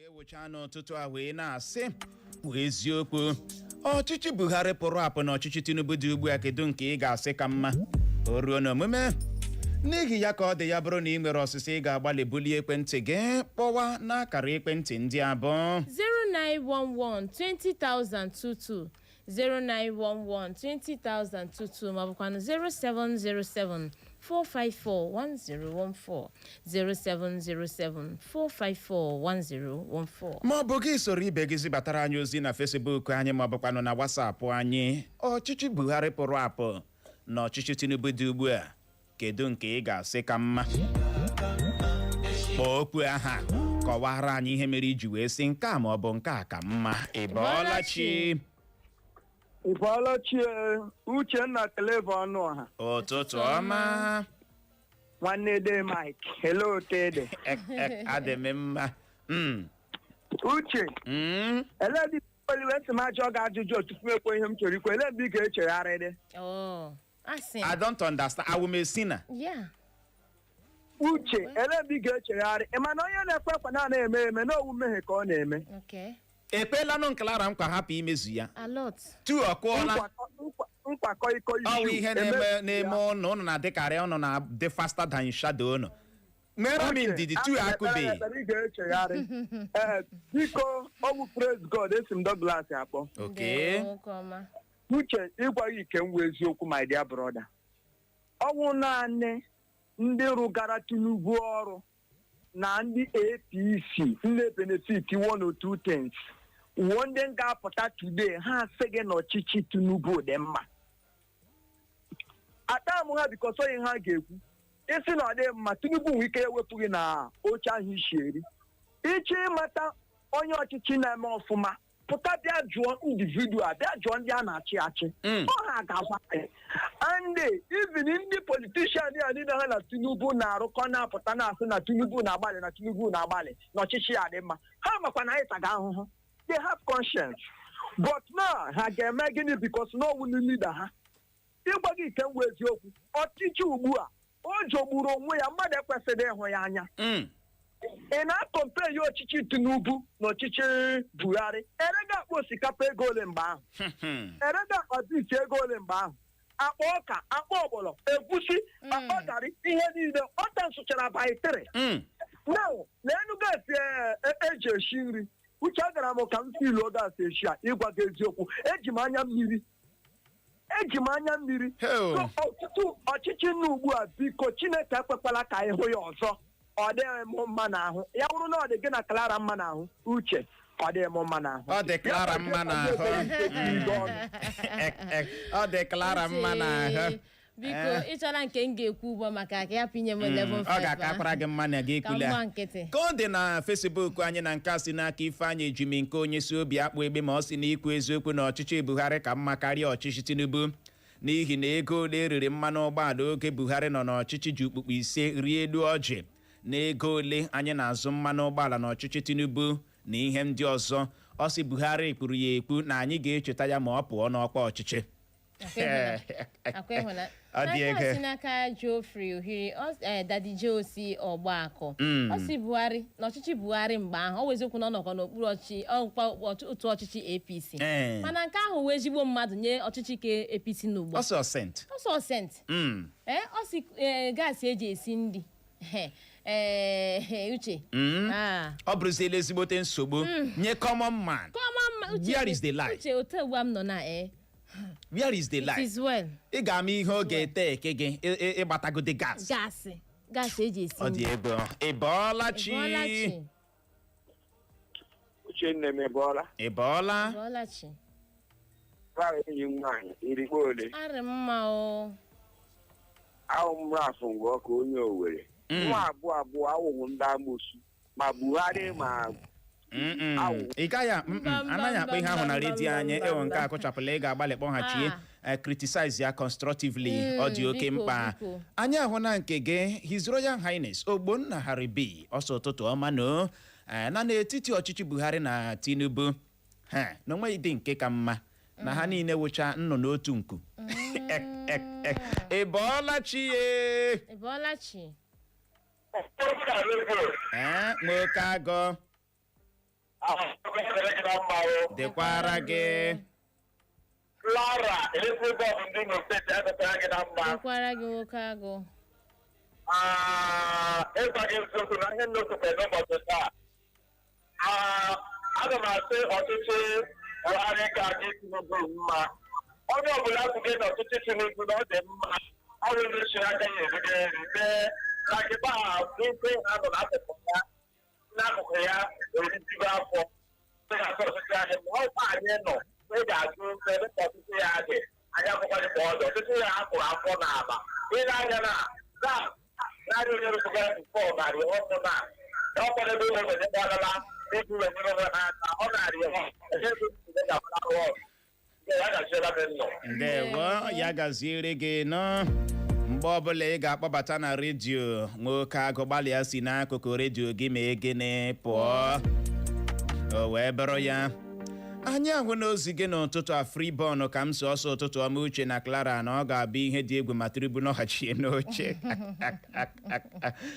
Wee wụchaa n'ụtụtụ a wee na-asị bụ eziokwu, ọchịchị Buhari pụrụ apụ na ọchịchị Tinubu dị ugbu a, kedu nke ị ga-asị ka mma o ruo n'omume? N'ihi ya ka ọ dị ya bụrụ na ị nwere ọsịsa, ị ga-agbalị bulie ekwentị gị kpọwa n'akara ekwentị ndị abụọ: 0911 20022, 0911 20022, maọbụkwanụ 0707 454 1014, 0707 454 1014. Ma ọ bụ gị soro ibe gị zibatara anyị ozi na Facebook anyị ma ọ bụkwanụ na WhatsApp anyị: ọchịchị Buhari pụrụ apụ na ọchịchị Tinubu dị ugbu a, kedu nke ị ga-asị ka mma? Kpọọ okwu aha, kọwara anyị ihe mere iji wee sị nke a ma ọ bụ nke a ka mma. Ị bọọla chi? Ị bọọla chi e, Uchenna Clever Ọnụọha. Ụtụtụ ọma. Nwanne de Mike, hello Tede. Adị m mma. Uche, elee Oliwe sị m ajọ gị ajụjụ tupu ekwe ihe m chọrọ ikwu. Elee mgbe ị ga-echegharị dị? Oh, asị. I don't understand. I am a sinner. Yeah. Uche, elee mgbe ị ga-echegharị? Ị ma na onye na-ekwe ekwe na eme eme na owu mmehie ka ọ na-eme. Okay. Ekpelanụ Clara nkwa, hapụ imezu ya. A lot. Tu ọkụọla. Nkwakọ iko. Ọwụ ihe na-eme na-eme ụnụ, ụnụ na-adịkarị, ụnụ na-adị faster than shadow. Ụnụ mere m ndidi tu akụbe. Ị ga-echegharị. Ee, biko, ọwụ praise God, esi m Douglas akpọ. Okay. Ndewo, nwoke ọma. Uche, ịgwa gị ike m wee eziokwu, my dear brother, ọnwụ naanị ndị rụgara Tinubu ọrụ na ndị APC ndị benefit one or two things wuo, ndị ga-apụta today ha asị gị na ọchịchị Tinubu dị mma. Ata m ha because onye ha ga-ekwu isi na ọ dị mma, Tinubu nwee ike ewepụ gị na oche ahụ isi eri. Ịchọ ịmata onye ọchịchị na-eme ọfụma, pụta bịa jụọ individual, bịa jụọ ndị a na-achị achị. Ọ ha ga-agwa gị. And even ndị politician ya niile ha na Tinubu na-arụkọ na-apụta na-asị na Tinubu na-agbalị, na Tinubu na-agbalị, na ọchịchị ya dị mma. Ha makwa na anyị taga ahụhụ. They have conscience, but now ha ga-eme gịnị? Because na ọwụ leader ha. Ịgwa gị nke m wụ eziokwu, ọchịchị ugbu a o jogburu onwe ya, mmadụ ekwesịrị ịhụ ya anya. Ị na-acompare ya ọchịchị Tinubu na ọchịchị Buhari? Erega akpa osikapa ego ole mgbe ahụ? Erega akpa beans ego ole mgbe ahụ? Akpa ọka, akpa ọgbọlọ, egusi, akpa garị, ihe niile ọta nsụchara by three. Now leenu gas eji esi nri. Uche, agara m ka m filuo gas esi a. Ịgwa gị eziokwu, eji m anya mmiri, eji m anya mmiri. Hell. So, ọtụtụ ọchịchị nna ugbu a, biko, Chineke ekwekwala ka anyị hụ ya ọzọ. Ọ dịghị m mma n'ahụ. Ya bụrụ na ọ dị gị na Clara mma n'ahụ, Uche, ọ dịghị m mma n'ahụ. Ọ dị Clara mma n'ahụ. Ọ dị Clara mma n'ahụ. Biko, ịchọrọ nke m ga-ekwu ugbu a maka ka ya pinye m 11. Ọ ga-akakwara gị mma na gị Ka ekwula. m gba nkịtị. Ka ọ dị na Facebook anyị na nke a si n'aka Ifeanyị Ejimi nke onye si obi akpụ egbe, ma ọ si na ikwu eziokwu na ọchịchị Buhari ka mma karịa ọchịchị Tinubu, n'ihi na ego ole eriri mmanụ ụgbọala oge Buhari nọ n'ọchịchị ji okpukpu 5 rie elu ọjị na ego ole anyị na-azụ mmanụ ụgbọala n'ọchịchị Tinubu na ihe ndị ọzọ. Ọ sị Buhari kpuru ya ekpu na anyị ga-echeta ya ma ọ pụọ n'ọkwa ọchịchị. Akwa ịhụna. Ọ dị N'aka ego. si n'aka Geoffrey Ohiri, Daddy Joe si Ọgbakọ. Ọ si Buhari na ọchịchị Buhari mgbe ahụ, ọ wụ eziokwu na ọ nọkọ n'okpuru ọchịchị ọkwa otu ọchịchị APC, mana nke ahụ wee ezigbo mmadụ nye ọchịchị ke APC n'ugbu a. Ọsọ sent. Ọsọ sent. Ee, ọ si gaasị eji esi nri, ee, Uche. Ah. Ọ bụrụziela ezigbote nsogbu nye common man. Common man, Uche, Where is the lie? Uche, otu ugbu a m nọ na Where is the it lie? is well. Ị ga-ama ihe ọ ga-ete eke gị ịgbatagode gas. Gaasị eji esi Ọ dị nri. ego. Ị bọọla chi? Ị bọọla chi? Uchenna, emebọọla. Ị bọọla? Ị bọọla chi? Gwara enyi m nwaanyị irikpo ole. Arị mma o. Ahụ m rafụ ngwa ọka onye Owere. Nwa abụọ abụọ awụghị ndị amosu ma Buhari ma Mm-mm. Awụ. Ị gaghị Mba, mba, anaghị akpọ ihe ahụ na mba, redio mba, anyị. mba, Ewo nke mba. akụchapụla, ị ga-agbalị kpọghachie. Criticize ya constructively. Ọ dị oke Biko, mkpa. biko. Anyị ahụ na nke gị, His Royal Highness Ogbonna Harry B, ọsọ ụtụtụ ọma no. Na n'etiti ọchịchị Buhari na Tinubu ha na onweghị dị nke ka mma, na ha niile wụcha nnụ n'otu nku. Ị bọọla chi ye? Ị bọọla chi? Ee, nwoke agụ. Dịkwara gị. Clara, electric bulb ndị Imo Steeti, adịkwara gị na mma. Dịkwara gị, nwoke agụ. Ịgwa gị eziokwu na ihe nnukwu n'ụbọchị taa. Aga m asị ọchịchị Buhari ka adị Tinubu mma. Onye ọbụla kwuge na ọchịchị Tinubu na ọ dị mma, ọ bụ ndị si aka ya erige nri mee na gịba ha ndị ha nọ n'akụkụ ya n'akụkụ ya erijugo afọ. Ị ga-asị ọchịchị anyị ma ọ bụ anyị nọ, ị ga-ajụ ebe ka ọchịchị ya dị. Anyị akwụkwọ dị ka ọ dị ọchịchị ya hapụrụ afọ n'ala. Ile anya na na naanị onye rụpụtara before narị ọnụ na ọ kwadebe ụlọ nwere gbalala iji wee nyere onwe ha aka, ọ narị onye ga-arụ ọrụ ya gachiela m nnọ. Ndewo, ya gaziere gị nọ. Mgbe ọbụla ị ga-akpọbata na redio, nwoke agụ, gbalịa si n'akụkụ redio gị ma gịnị pụọ, o wee bụrụ ya. Anyị ahụ n'ozi gị n'ụtụtụ a. Freeborn ka m si ọsọ. Ụtụtụ ọma, Uche na Clara. Na ọ ga-abụ ihe dị egwu ma Tinubu nọghachie n'oche,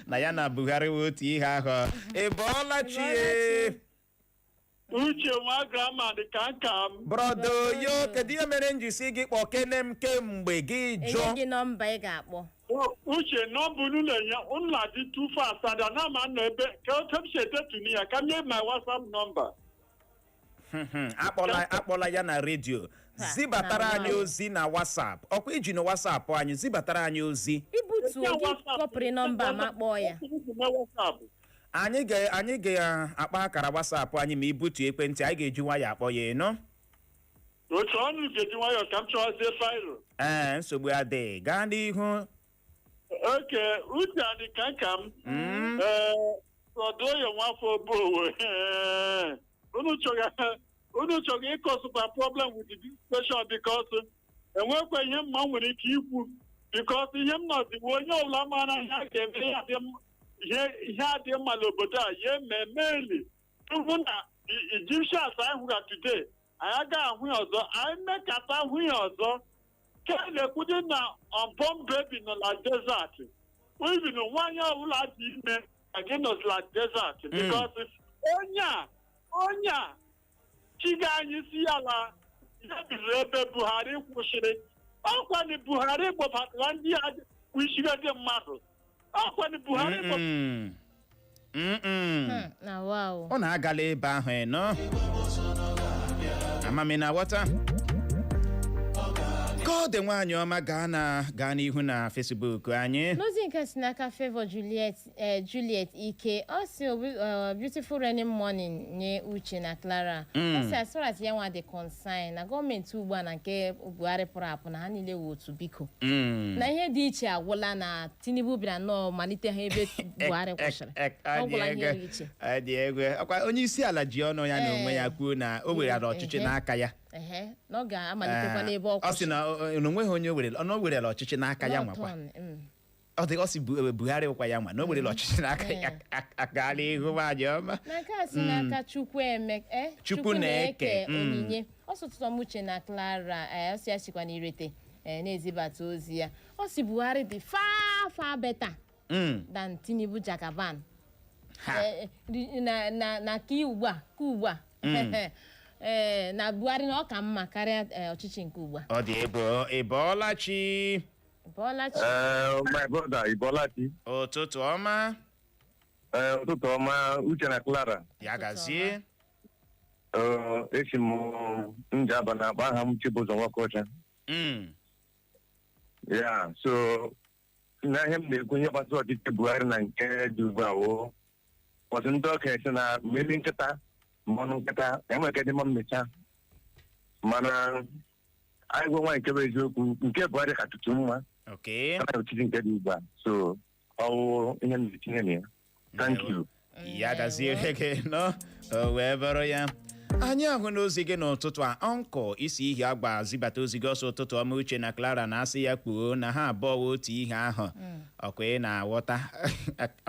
na ya na Buhari wee otu ihe ahụ. Ị bọọla chie? Uche nwa grama dị ka nka m. Brother yo, kedu ihe mere m ji si gị kpọkene m kemgbe gị Enye jụọ? gị nọmba ị ga-akpọ. Uche, nọmba unu na-enye unu na-adị too fast and ana m anọ ebe ka otu m si edetuni ya ka m nye my WhatsApp number. Akpọla ya na redio. Ha, Zibatara na anyị nwayọ. ozi na WhatsApp. Ọkwa iji na WhatsApp anyị zibatara anyị ozi. Ibutuo gị, kọpịrị nọmba ma kpọọ ya. Na WhatsApp. Anyị ga-akpa akara WhatsApp anyị ma ibutu ekwentị anyị ga-eji nwayọ akpọ ya, ịnụ? Otu ọnụ ga-eji nwayọọ ka m chọwazie faịlụ. Ee, nsogbu adịghị, gaa n'ihu. Oke uche adị ka nka m. Ee, ọdụoyo nwafọ obowo, unu chọrọ ịkọsụkwa problem with the question because enwekwa ihe mma nwere ike ikwu, because ihe m nọzi bụ onye ọbụla mara ihe a ga-eme ihe adị ihe adị mma n'obodo a ya eme meli tupu na Egyptians anyị hụra today, anyị agaghị ahụ ya ọzọ. Anyị mekata hụ ya ọzọ ka na-ekwude na unborn baby nọ na desert, even nwaanyị ọbụla dị ime ka gị nọzi na desert, because onye a chiga anyị si ya na ya bidoro ebe Buhari kwụsịrị. Ọkwani Buhari kpọbatara ndị a kwụsịrị ndị mmadụ, ọkwani Buhari kpọbatara. Mm-mm. Mm-mm. Na wow. Ọ na-agala ebe ahụ, ịnụ amami na ghọta ka ọ dị. Nwaanyị ọma, gaa na gaa n'ihu na Facebook anyị. N'ozi nke si n'aka Favour Juliet, Juliet Ike, ọ si "Beautiful rainy morning" nye Uche na Clara. Ọ si as far as ya nwa dị concern, na gọọmenti ugbu a na nke Buhari pụrụ apụ, na ha niile wụ otu, biko. Na ihe dị iche agwụla na Tinubu bịara nnọọ malite ha ebe Buhari kwụsịrị. Ọ gwụla ihe dị iche. Ọ dị egwu. Ọkwa onye isi ala ji ọnụ ya na onwe ya kwuo na o weghara ọchịchị n'aka ya. Ehe, na ọ ga-amalitekwa n'ebe ọ Ọ sị kwụsịrị. na onweghị onye o were, na o werela ọchịchị n'aka ya nwakwa. N'ọtọn, Ọ dị, ọ sị Buhari kwa ya nwa na o werela ọchịchị n'aka ya. Gaala ihu, nwaanyị ọma. Na nke a si n'aka Chukwuemeka Chukwu na-eke, Onyinye, ọ sụtụtụ m Uche na Clara. Ọ sị ya sikwa n'irete na-ezibata ozi ya. Ọ sị Buhari dị far far better than Tinubu Jagaban. Ha. Na ka ugbu a, ka ugbu a na Buhari na ọ ka mma karịa ọchịchị nke ugbu a. Ọ dị ebe ị bọọla chi. Bọọla chi. My brother, Ibolachi. Ụtụtụ ọma. Ụtụtụ ọma, Uche na Clara. Ya gazie. Esi m Njaba na akpa aha m Chibụzọ Nwakocha. Ya, so na ihe m na-ekwu ihe gbasara ọchịchị Buhari na nke dị ugbu a woo. Ọtụ ndị okenye sị na mmeri nkịta ma ọnụ nkịta enwere ike dị mma mmecha. Mana anyị gwa nwaanyị nke bụ eziokwu, nke Buhari ka tụtụ mma karịa ọchịchị nke dị ugbu a. So ọwụ ihe m na-etinye na ya. Thank you. Ya gaziere gị nọ. O wee bụrụ ya, anyị ahụ n'ozi gị n'ụtụtụ a. Ọnkụ isi ihe agba zibata ozi gị ọsọ. Ụtụtụ ọma, Uche na Clara. Na-asị ya kpuo na ha abụọ wụ otu ihe ahụ. Ọkwa ị na-aghọta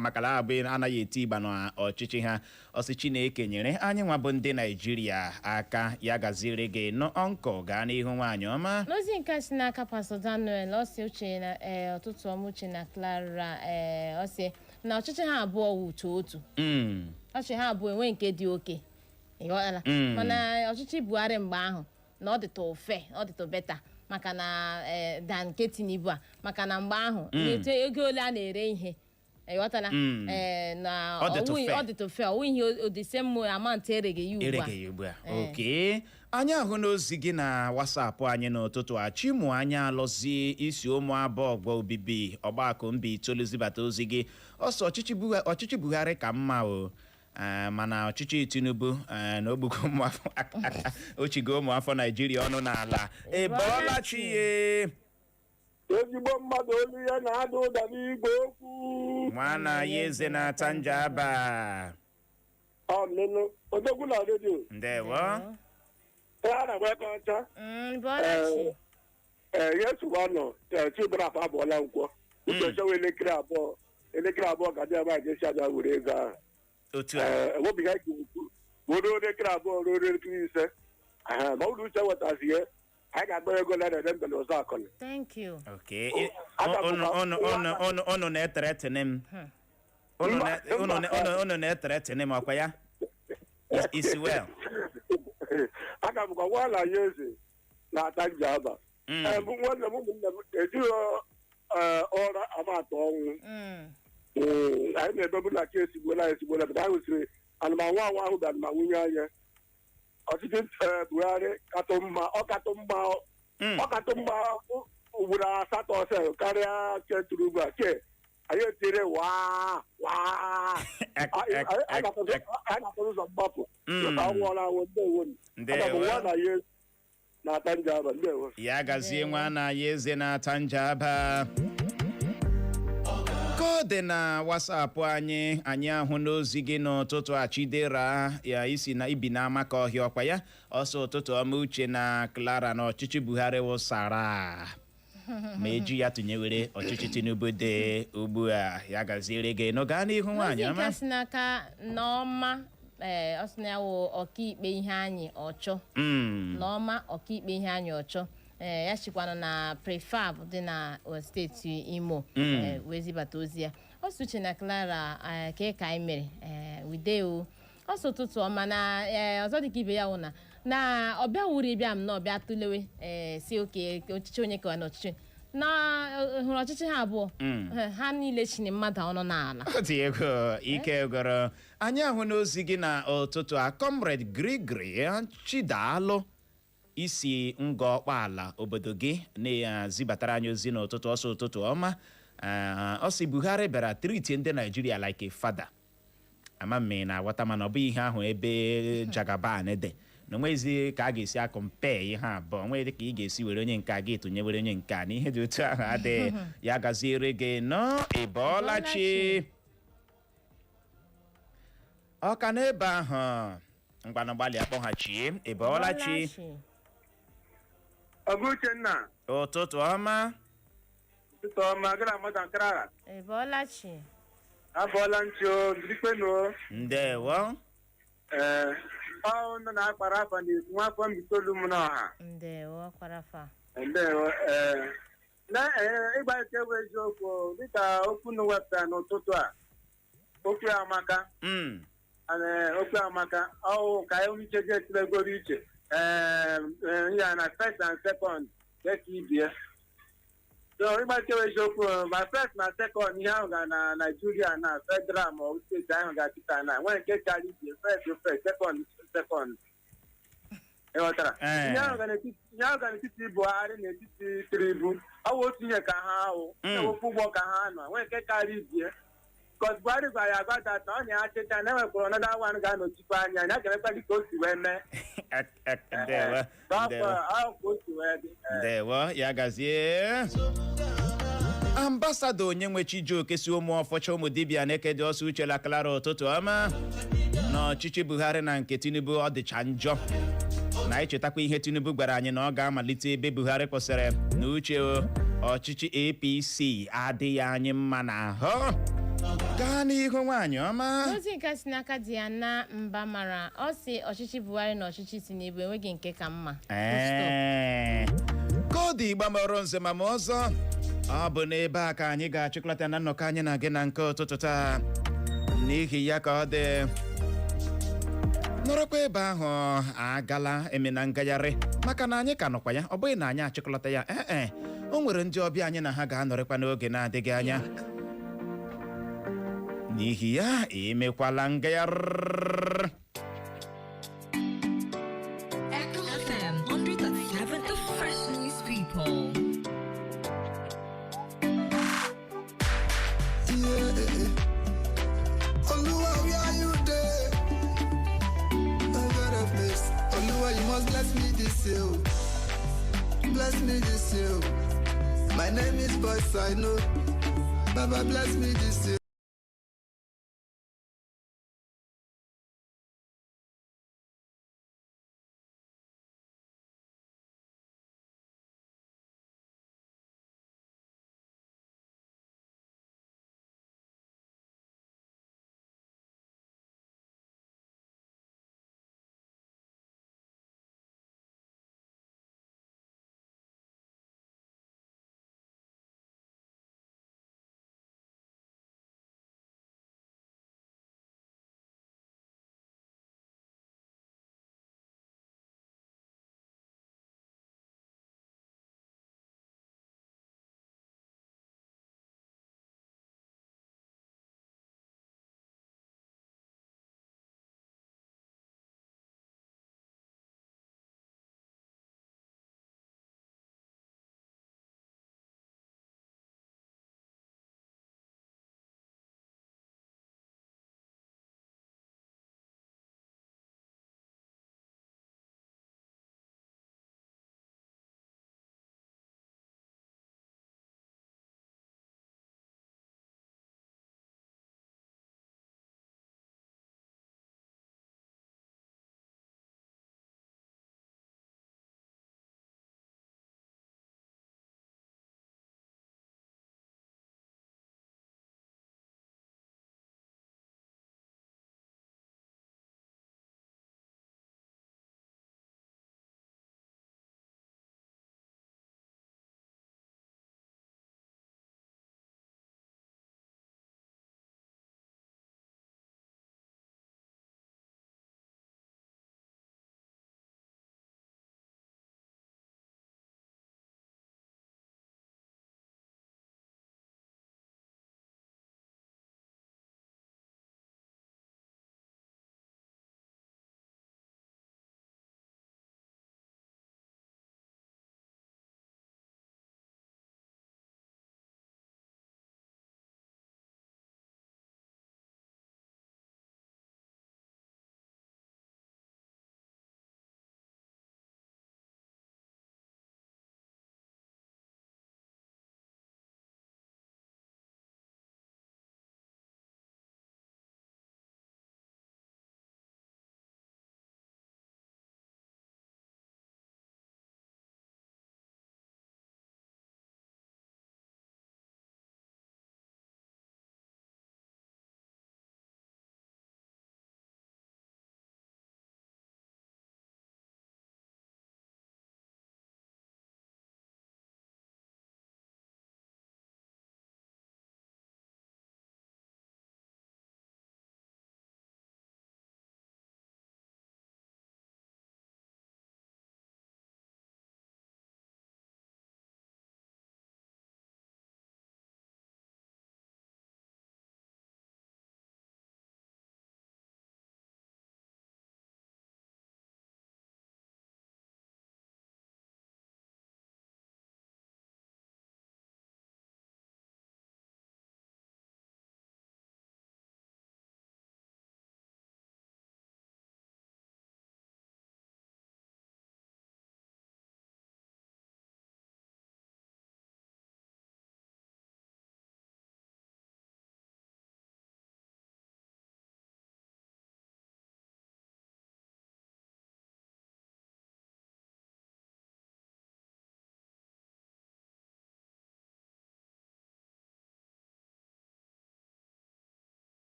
maka na abụọ anaghị eti ịgba n'ọchịchị ha. Ọsị Chineke nyere anyị nwa bụ ndị Naijiria aka. Ya gaziere gị nọ, ọnkụ. Gaa n'ihu, nwaanyị ọma. N'ozi nke si n'aka Pastor Daniel, ọ sị Uche na ụtụtụ ọma, Uche na Clara. Ọ sị na ọchịchị ha abụọ wụ otu otu. Ọchị ha abụọ enwe nke dị oke. Ịghọtala? Mana ọchịchị Buhari mgbe ahụ na ọ dịtụ ofe, ọ dịtụ better, maka na than nke Tinubu a, maka na mgbe ahụ etu ego ole a na-ere ihe, ịghọtala? Na Ọ dịtụ fair. ọ dịtụ fair, ọwụ ihe the same amount ereghị ya ugbu a. Ereghị ya ugbu a. Oke anyị ahụ n'ozi gị na WhatsApp anyị n'ụtụtụ a. Chimụ anya alọzie isi ụmụ abụọ gwa obibi ọgbakọ mba itoolu zibata ozi gị. Ọsọ ọchịchị Buhari ka mma o. Mana ọchịchị Tinubu, na ogbugo ụmụafọ, ochigo ụmụafọ Naijiria ọnụ n'ala. Ị bọọla chi ye? Ezigbo mmadụ, olu ya na-ada ụda n'igwe okwu. Nwana ya eze na-ata njaba. Ọnụnụ odogwu na redio. Ndewo. A na-agwa aka ọcha. Bọọla chi. Ee, ihe nsogbu anọ chibraf abụọla nkwọ uche chewa elekere 2, elekere 2 ka dị ebe a ga-esi abịa were ego ahụ. Otu a. Ee, enwebeghị anyị ga-ekwu ma o ruo elekere 2 ruo elekere 5. Aha, ma ọ bụrụ uche wetazi ihe anyị ga-agba ego na ere mbele ụzọ akọlị. Thank you. Okay. Unu na-eteretini m. Unu na-eteretini m ọkwa ya? Is well. Aga m gwa nwa ya eze na-ata njaba. Ee, bụ nwanne m, ụmụnne m, ejighị ụra amatụ ọnwụ. Anyị na-ebebu na ka esigbuola esigbuola, bụta ahụ siri anụmanụ anwụ ahụ bụ anụmanụ nwunye anya. Ọchịchị Buhari katụ mma, ọ katụ mma. Ọ katụ mma ugboro asatọ sel karịa ke Tinubu a ke anyị etire waa waa. Ek, Anyị ek, anyị ek, na-atụzụ ek. anyị na-atụzụ ụzọ mgbapụ. Ka ọ nwụọla anwụ. Ndewo. Ndewo. Aga m nwa na ya na-ata njaba. Ndewo. Ya gazie, nwa na ya eze na-ata njaba. Ka ọ dị na WhatsApp anyị, anyị ahụ n'ozi gị n'ụtụtụ a. Chidera ya isi na ibi na amaka ọhịa ọkwa ya. Ọsọ ụtụtụ ọma, Uche na Clara, na ọchịchị Buhari wụsara ma eji ya tụnyewere ọchịchị Tinubu dị ugbu a. Ya gaziere gị nụ, gaa n'ihu nwaanyị Ozi ọma. nke si n'aka Nneọma, ee, ọ sị na ya wụ ọkaikpe ihe anyị ọchọ. Nneọma ọkaikpe ihe anyị ọchọ, ee, ya chịkwanụ na prefab dị na steeti Imo, ee, wee zibata ozi ya. Ọ sị, Uche na Clara, ee, ka anyị mere, ee, wide o. Ọ sị ụtụtụ ọma na, ee, ọzọ dịka ibe ya wụ na ọbịa wuru bịa m na ọbịa tụlewe, ee, si oke ọchịchị onye kewa na ọchịchị na hụrụ ọchịchị ha abụọ, ha niile chini mmadụ ọnụ n'ala. Ọ dị ego ike gọrọ. Anyị ahụ n'ozi gị na ụtụtụ a. Comrade Grigri Chidalụ isi ngọ ọkpaala obodo gị na-ezibatara anyị ozi n'ụtụtụ. Ọsọ ụtụtụ ọma. Ọ sị Buhari bịara treat ndị Naijiria like a father. Ama m ị na-aghọta, mana ọ bụghị ihe ahụ ebe Jagaban dị na onwezi ka a ga-esi a-compare ihe abụọ. Onwe ka ị ga-esi were onye nke a gị tụnyewere onye nke a na ihe dị otu ahụ adịghị. Ya gaziere gị nọ. Ịbọọla chi? Ọ ka n'ebe ahụ. Ngwanụ, gbalịa kpọghachie. Ịbọọla chi? Ọgụ Uchenna. Ụtụtụ ọma. Ụtụtụ ọma gị na mmadụ nkara. Ịbọọla chi. Abọọla nchi o ndikpenu o. Ndewo. Ee, ọ nọ na-akpara afa na-ekwu nwa afọ mbitoolu m n'ọha. Ndewo, kwarafa. Ndewo. Ee, na ee, ịgba ike bụ eziokwu dịka okwu nu wepụtara n'ụtụtụ a, okwu ya amaka. Ee, okwu amaka ọwụ ka anyị uche ji etilegoro iche, ee, ya na first and second dịka ibie. So ịgba ike bụ eziokwu, ma first na second ihe ahụ ga na Naijiria na federal ma ọ bụ steeti ahụ ga-achịta na nwere nke karịa ibie, first first, second second, ịghọtara? Ee. Ihe ahụ ga n'etiti Buhari na etiti Tinubu, ọ bụ otu ihe ka ha ahụ ewepụ ụgbọ ka ha nọ nwee nke karịa ibie. Because Buhari gwara ya agwa that na ọ na-achịcha na enwekwara another one ga-anọchikwa anya ya, ga-emekwa dị ka o si wee mee. Ndewo. Ndewo. Ahụ ka o si wee dị. Ndewo, ya gazie. Ambassador onye nwe Chijioke si ụmụ ọfọcha ụmụ dibịa na-eke dị ọsọ. Uchela Clara, ụtụtụ ọma. N'ọchịchị Buhari na nke Tinubu, ọ dịcha njọ na echetakwa ihe Tinubu gwara anyị na ọ ga-amalite ebe Buhari kwụsịrị. Na uche o, ọchịchị APC adịghị anyị mma n'ahụ. Gaa n'ihu, nwaanyị ọma. Ozi nke si n'aka dị ya na mba mara, ọ si ọchịchị Buhari na ọchịchị Tinubu enweghị nke ka mma. Full stop. Ee. Koodu ịgbamọrụ nze ma ma ọzọ, ọ bụ n'ebe a ka anyị ga-achịkọlata na nnọkọ anyị na gị na nke ụtụtụ taa. N'ihi ya ka ọ dị Nọrọkwa ebe ahụ, agala emena ngagharị, maka na anyị ka nọkwa ya. Ọ bụghị na anyị achịkọlọta ya. Ee, o nwere ndị ọbịa anyị na ha ga-anọrịkwa n'oge na-adịghị anya. N'ihi ya, emekwala ngagharị. Echo FM 100.7, the fresh news people. Yeah. Oluwa, where you dey? Oh God of mercy. Oluwa, you must bless me this year, oh. Bless me this year, oh. My name is Boss, I know. Baba, bless me this year.